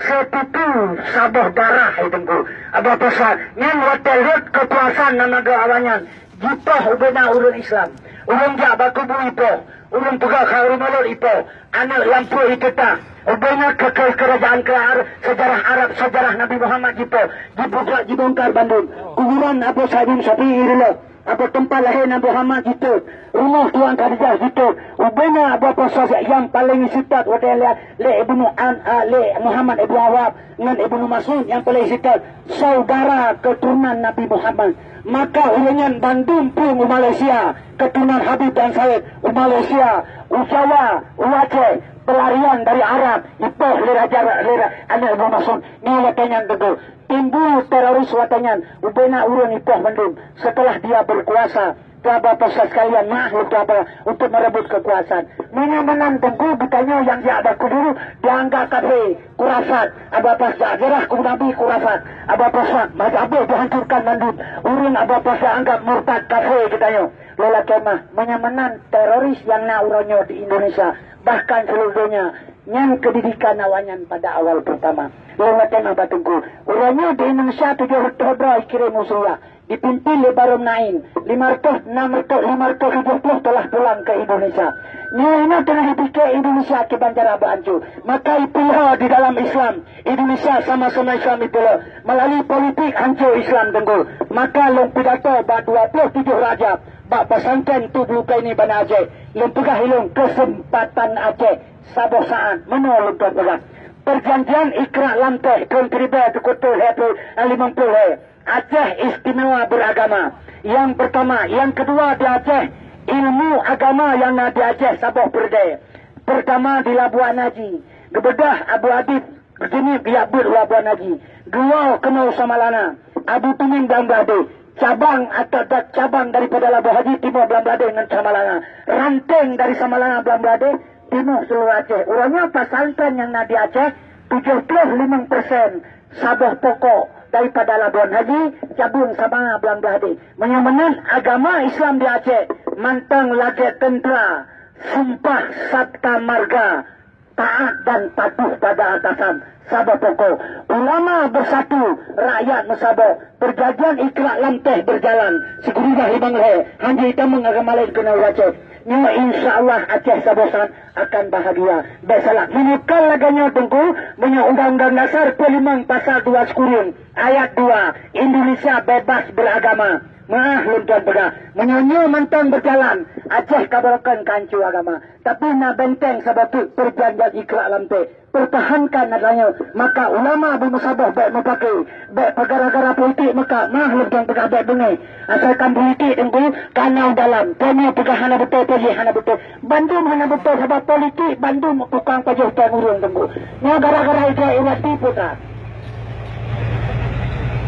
seututu saboh darah, hai Teungku. Abah Basa, nyan watée rot keukuasaan lam nanggroe awaknyan, jipoh ubena ureuëng Islam. Ureuëng jak bak kubu ipoh, ureuëng peugah kha ureuëng malot ipoh, aneuëk lampôh iteutah. Ubena keu, keu kerajaan keu Ar-, sejarah Arab, sejarah Nabi Muhammad jipoh, jibuka, jibongkar bandum. Kuburan Abu Sa'id bin Syafi'i ireuloh. Apa teumpat lahé Nabi Muhammad jiteuet, rumoh Tuan Khadijah jiteuet, ubena Abu Basa nyang paleng isitat watée lé, lé Ibnu An, a, lé Muhammad Ibnu Wahab ngon Ibnu Mas'ud nyang paleng isitat, saudara keturunan Nabi Muhammad. Maka ureuëng nyan bandum pun u Malaysia, keturunan Habib dan Said, u Malaysia, u Jawa, u Aceh, Pelarian dari Arab, ipoh lé raja, lé ra-, aneuk Ibu Maksum. Nyoe watée nyan teungku. Timbul teroris watée nyan, ubena ureuëng ipoh mandum setelah dia berkuasa. Teuma pemirsa sekalian, maaf lôn tuan peugah, untuk merebut kekuasaan. Meunyoe meunan teungku, geutanyoe nyang jak baku dulu dianggap kafé, kurafat. Aba pas jak jarah kubu Nabi, kurafat. Aba pas jak habéh dihancurkan mandum. Ureuëng aba pas jak anggap murtad, kafé geutanyoe. Lelaki mah, meunyoe meunan teroris nyang na uroe nyoe di Indonesia, bahkan seluruh donya, nyan keu didikan awaknyan pada awal pertama. Lôn watée mah ba teungku. Uroe nyoe di Indonesia tujoh reutôh droe ikirém u Suriah. Dipimpin lé Bahrom Naim, lima reutôh, enam reutôh, lima reutôh tujoh ploh telah pulang ke Indonesia. Nyoe inoe teungoh jipike Indonesia kiban cara beuancô. Maka ipeuleuho di dalam Islam, Indonesia sama-sama Islam ipeuleuho. Melalui politik ancô Islam teungku. Maka lôn pidato bak dua ploh tujoh Rajab bak pesantren Tubulukaini Banda Aceh. Lôn peugah ilôn keuseumpatan Aceh saboh saát. Meunoe lôn tuan peugah. Perjanjian Ikrak Lamteh thon siribée tukoh lhée ploh, limong ploh lhée. Aceh istimewa beragama. Yang pertama, yang kedua di Aceh, ilmu agama nyang na di Aceh saboh peureudée. Pertama di Labuan Haji, geubeudôh Abu Habib, geujeunieb geujak beuet u Labuan Haji, geuwoe keunoe Samalanga, Abu Tumin Blang Blahdeh, cabang atau da-, cabang daripada Labuan Haji timoh Blang Blahdeh ngon Samalanga, ranting dari Samalanga Blang Blahdeh, timoh seluruh Aceh. Uroe nyoe pesantren nyang na di Aceh, tujoh ploh limong persen saboh pokok daripada Labuan Haji, cabang Samalanga Blang Blahdeh. Meunyoe meunan agama Islam di Aceh, mantong lagée tentera, sumpah sabta marga, taat dan patuh pada atasan, saboh pokok. Ulama bersatu, rakyat meusaboh. Perjanjian Ikrak Lamteh berjalan. Siguribah limong lhée, hanjeuet tamong agama laén keunoe u Aceh. Nyoe insya Allah Aceh saboh saát akan bahagia. Bék salah. Meunyoe kon lagée nyoe teungku, meunyoe Undang-Undang Dasar peuet limong pasal dua sikureueng ayat dua, Indonesia bebas beragama. Meuah lôn tuan peugah. Meunyoe nyoe mantong berjalan, Aceh ka barokon ka ancô agama. Tapi na benteng saboh teuk perjanjian Ikrak Lamteh. Pertahankan atra nyoe, maka ulama beumeusaboh bék meupaké, bék peugara-gara politik meukat, meuah lôn tuan peugah bék beungéh. Asalkan politik teungku kana u dalam, peue nyoe peugah hana beutôi, peue jih hana beutôi. Bandum hana beutôi sabab politik, bandum tukang pajoh péng ureuëng teungku. Nyoe gara-gara Idris Irwandi putra.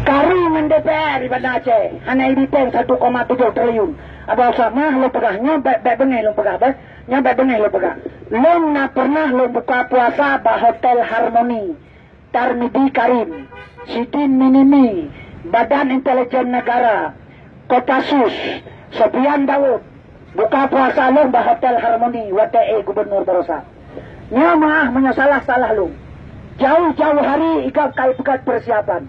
Karu ngon D P R di Banda Aceh, hana idipeng satu koma tujoh triliun. Aba usah meuah lôn peugah nyoe bék, bék beungéh lôn peugah bék. Nyan bék beungéh lôn peugah. Lôn na pernah lôn buka puasa bak Hotel Harmoni, Tarmidi Karim, Sidin Minimi, Badan Intelijen Negara, Kopassus, Sofian Daud, buka puasa lôn bak Hotel Harmoni watée ék gubernur baroesa. Nyoe meuah meunyoe salah-salah lôn. Jauh-jauh hari i gob ka ipeugét persiapan.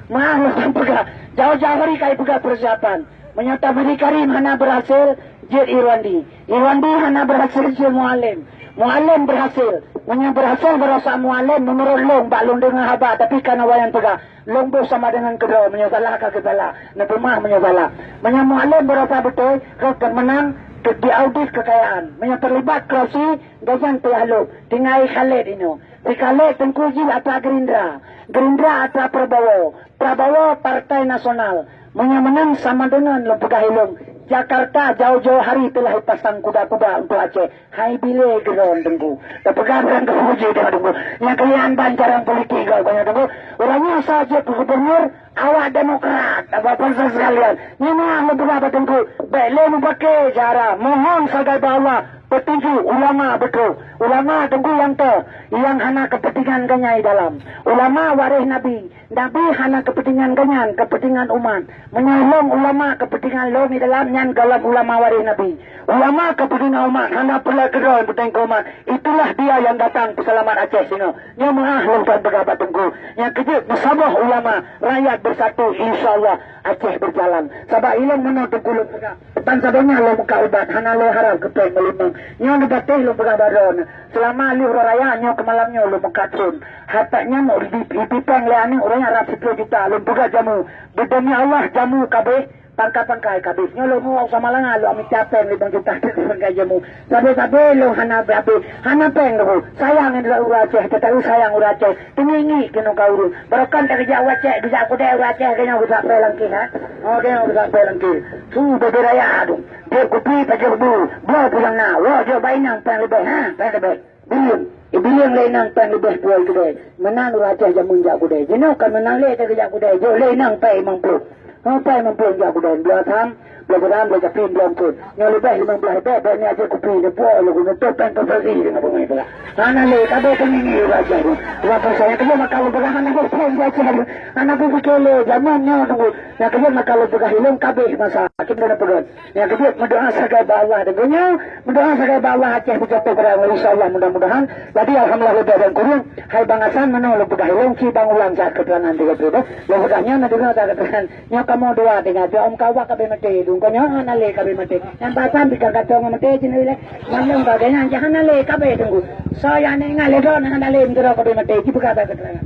Meuah lôn peugah, jauh-jauh hari ka ipeugét persiapan. Meunyoe Tarmidi Karim hana berhasil, jeuet Irwandi. Irwandi hana berhasil, jeuet Mualem. Mualem berhasil. Meunyoe berhasil baroesa Mualem, meunurot lôn bak lôn deungoe haba, tapi kana wayan peugah, lôn boh sama deungon keudroe, meunyoe salah ka keusalah, neupeumeuah meunyoe salah. Meunyoe Mualem baroesa beutôi, roh keumeunang, keu diaudit keukayaan. Meunyoe teulibat korupsi, gajan payah lôb, tinggai Khaled inoe. Si Khaled teungku jih atra Gerindra. Gerindra atra Prabowo. Prabowo Partai Nasional. Meunyoe meunan sama deungon lôn peugah ilôn, Jakarta jauh-jauh hari telah ipasang kuda-kuda untuk Aceh. Hai bilé geuron teungku. Tapeugah barang keupuji dah teungku. Nyang kalian ban jarang politik gau banyak teungku. Urang nyoe asai jeuet keu gubernur, awak Demokrat, Bapak-Bapak sekalian. Nyoe meuah lôn peugah bak teungku. Bék lé meupaké cara. Mohon sagai bak Allah petunjuk ulama beutôi. Ulama teungku nyang toh, nyang hana kepentingan geuh nyan i dalam. Ulama waréh Nabi. Nabi hana kepentingan geuh nyan, kepentingan umat. Meunyoe lôn ulama kepentingan lôn i dalam nyan golom ulama waréh Nabi. Ulama kepentingan umat hana peureulée keudroe peuteng keu umat. Itulah dia yang datang peuseulamat Aceh singoh. Nyoe meuah lôn kon peugah bak teungku. Nyang keujeuet meusaboh ulama, rakyat bersatu, insya Allah Aceh berjalan. Sabab ilôn meunoe teungku lôn peugah. Ban saboh nyan lôn muka ubat, hana lôn harab keu péng meulimong. Nyoe neubatéh lôn peugah bak droeneuh. Seulama lheueh uroe raya nyoe keu malam nyoe lôn muka thon. Hareuta nyan di, di, dipipéng lé aneuk ureuëng Arab siploh juta, lôn peugah jamu. Beudemi Allah jamu kabéh, pangkai-pangkai kabéh. Nyoe lôn muwoe sama langa lôn amita péng limong juta pangkai jamu. Sabe-sabe lôn hana abéh-abéh, hana péng lôn. Sayang ngon ureuëng Aceh, teuka sayang ureuëng Aceh. Teungieng-ngieng keunoe ka ureuëng. Barokon tageujak wacék, geujak kudée ureuëng Aceh, keunoe geusak péng langkée, ha? Oh, keunoe geusak péng langkée. Su bebe raya tu. Dia kupi pajoh bu, bloe pulang na. Woe jok bainang péng leubeh, ha? Péng leubeh. Ibileng, ibileng lé inong péng leubeh puwoe keudè. Meunan ureueng Aceh jameun jak keudè. Jinoe ka meunan lé teuka jak keudè. Jok lé inong péng limong ploh. Oh, péng limong ploh jak keudè. Bloe asam, bloe garam, bloe capit, bloe eungkôt. Nyoe leubeh limong blaih ribèe, bèk nyoe até kupi neupuwoe lé geuneuk tôh péng konversi deungon beungui peugah. Hana lé, ka abéh teungieng ureueng Aceh. Ureueng Aceh nyang keujeuet maka lôn peugah hana abéh péng di Aceh. Hana abéh pike lé, jameun nyoe tunggu. Nyang keujeuet maka lôn peugah ilôn ka abéh masa. Akhé lôn peugah. Nyang keujeuet meudoa sagai bak Allah deungon nyoe, meudoa sagai bak Allah Aceh beujatoh barang, insya Allah mudah-mudahan. Jadi alhamdulillah leubeh dan kureueng. Hai Bang Hasan, meunoe lôn peugah ilôn ci Bang ulang saát keuterangan tiga puluh dua. Lôn peugah nyoe na deungoe saát keuterangan. Nyoe kamoe dua tinggai, tapi om kawa ka abéh maté. Dungko nyoe hana lé ka abéh maté. Nyang Bang Hasan bika kacau ngon maté cina ilée. Malam ka abéh nyan hana lé ka abéh tunggu. Soe nyang ingat lé droe hana lé meudroe ka abéh maté. Ci peugah saát keuterangan.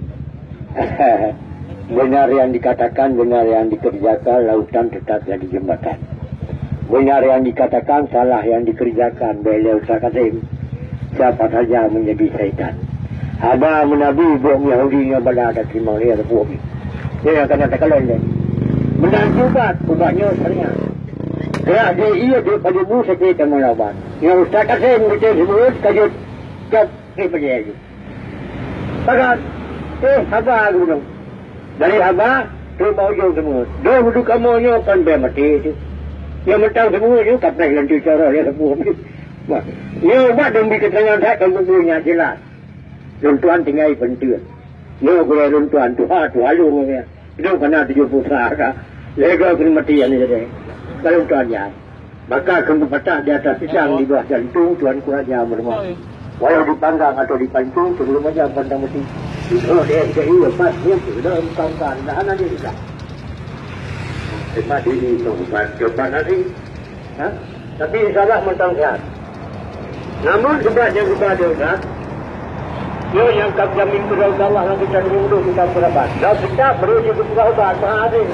Benar yang dikatakan, benar yang dikerjakan, lautan tetap jadi jembatan. Benar yang dikatakan, salah yang dikerjakan, bèk lé Ustaz Kasim. Siapa saja menjadi syaitan. Haba meunabi buet Yahudi nyoe bala ka teurimong lé buet. Nyoe nyang kana takalon nyoe. Meunan ubat, ubat nyoe syariat. Gerak dia iya dia pada bu sakit dan melawan. Nyoe Ustaz Kasim kita sebut kajut cap eh pada dia. Pakat, eh, haba geumeunong. Dari haba, trok bak ujong teumeuet. Dong duek kamoe nyoe kon bèe maté teuh. Nyang mantong teumeuet nyoe ka preh lôn cucoe roh lé sapeue. Bah, nyoe ubat dong bri keuterangan that kon buku nyang jelas. Lôn tuan tinggai peunteuen. Nyoe gurèe lôn tuan tuha, tuha lôn nyoe. Lôn kana tujoh ploh sa ka. Lhèe droe keuneuk maté nyan lé. Ka lôn tuan nyan. Maka keuneuk patah di atas pisang di bawah jantung, Tuanku Raja Meurumoh. Walau dipanggang atau dipancung, sebelum aja pantang meuti. Itu dia, dia, iya, pas, dia, dia, bukan, bukan, dah, dah, dia, dah. Hebat ini, bukan, bukan, bukan, nanti. Ha? Tapi insya Allah mantong sihat. Namun sebab dia buka dia, kan? Nyoe nyang ka jamin keudroe Allah nyang geutanyoe ureueng kita peurabat. Dan setiap beri dia geupeugah ubat, maha adil.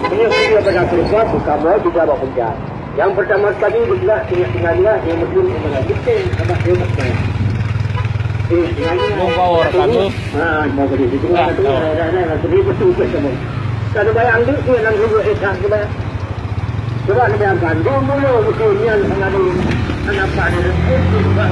Meunyoe dia pada keuluwa, buka moe juga bak puncak. Yang pertama sekali dia juga tinggal-tinggal dia, dia mungkin kena giteng, sabab dia tak sayang. Eh, tinggal dia. Mau bawa orang kamu? Ha, mau ke dia. Itu kan tu, dah, dah, dah, dah, betul, betul, betul. Kalau bayang tu, dia dalam dulu, eh, tak, dia bayang. Coba bayangkan, dua puluh musim nyan hana ada, hana apa ada rezeki juga.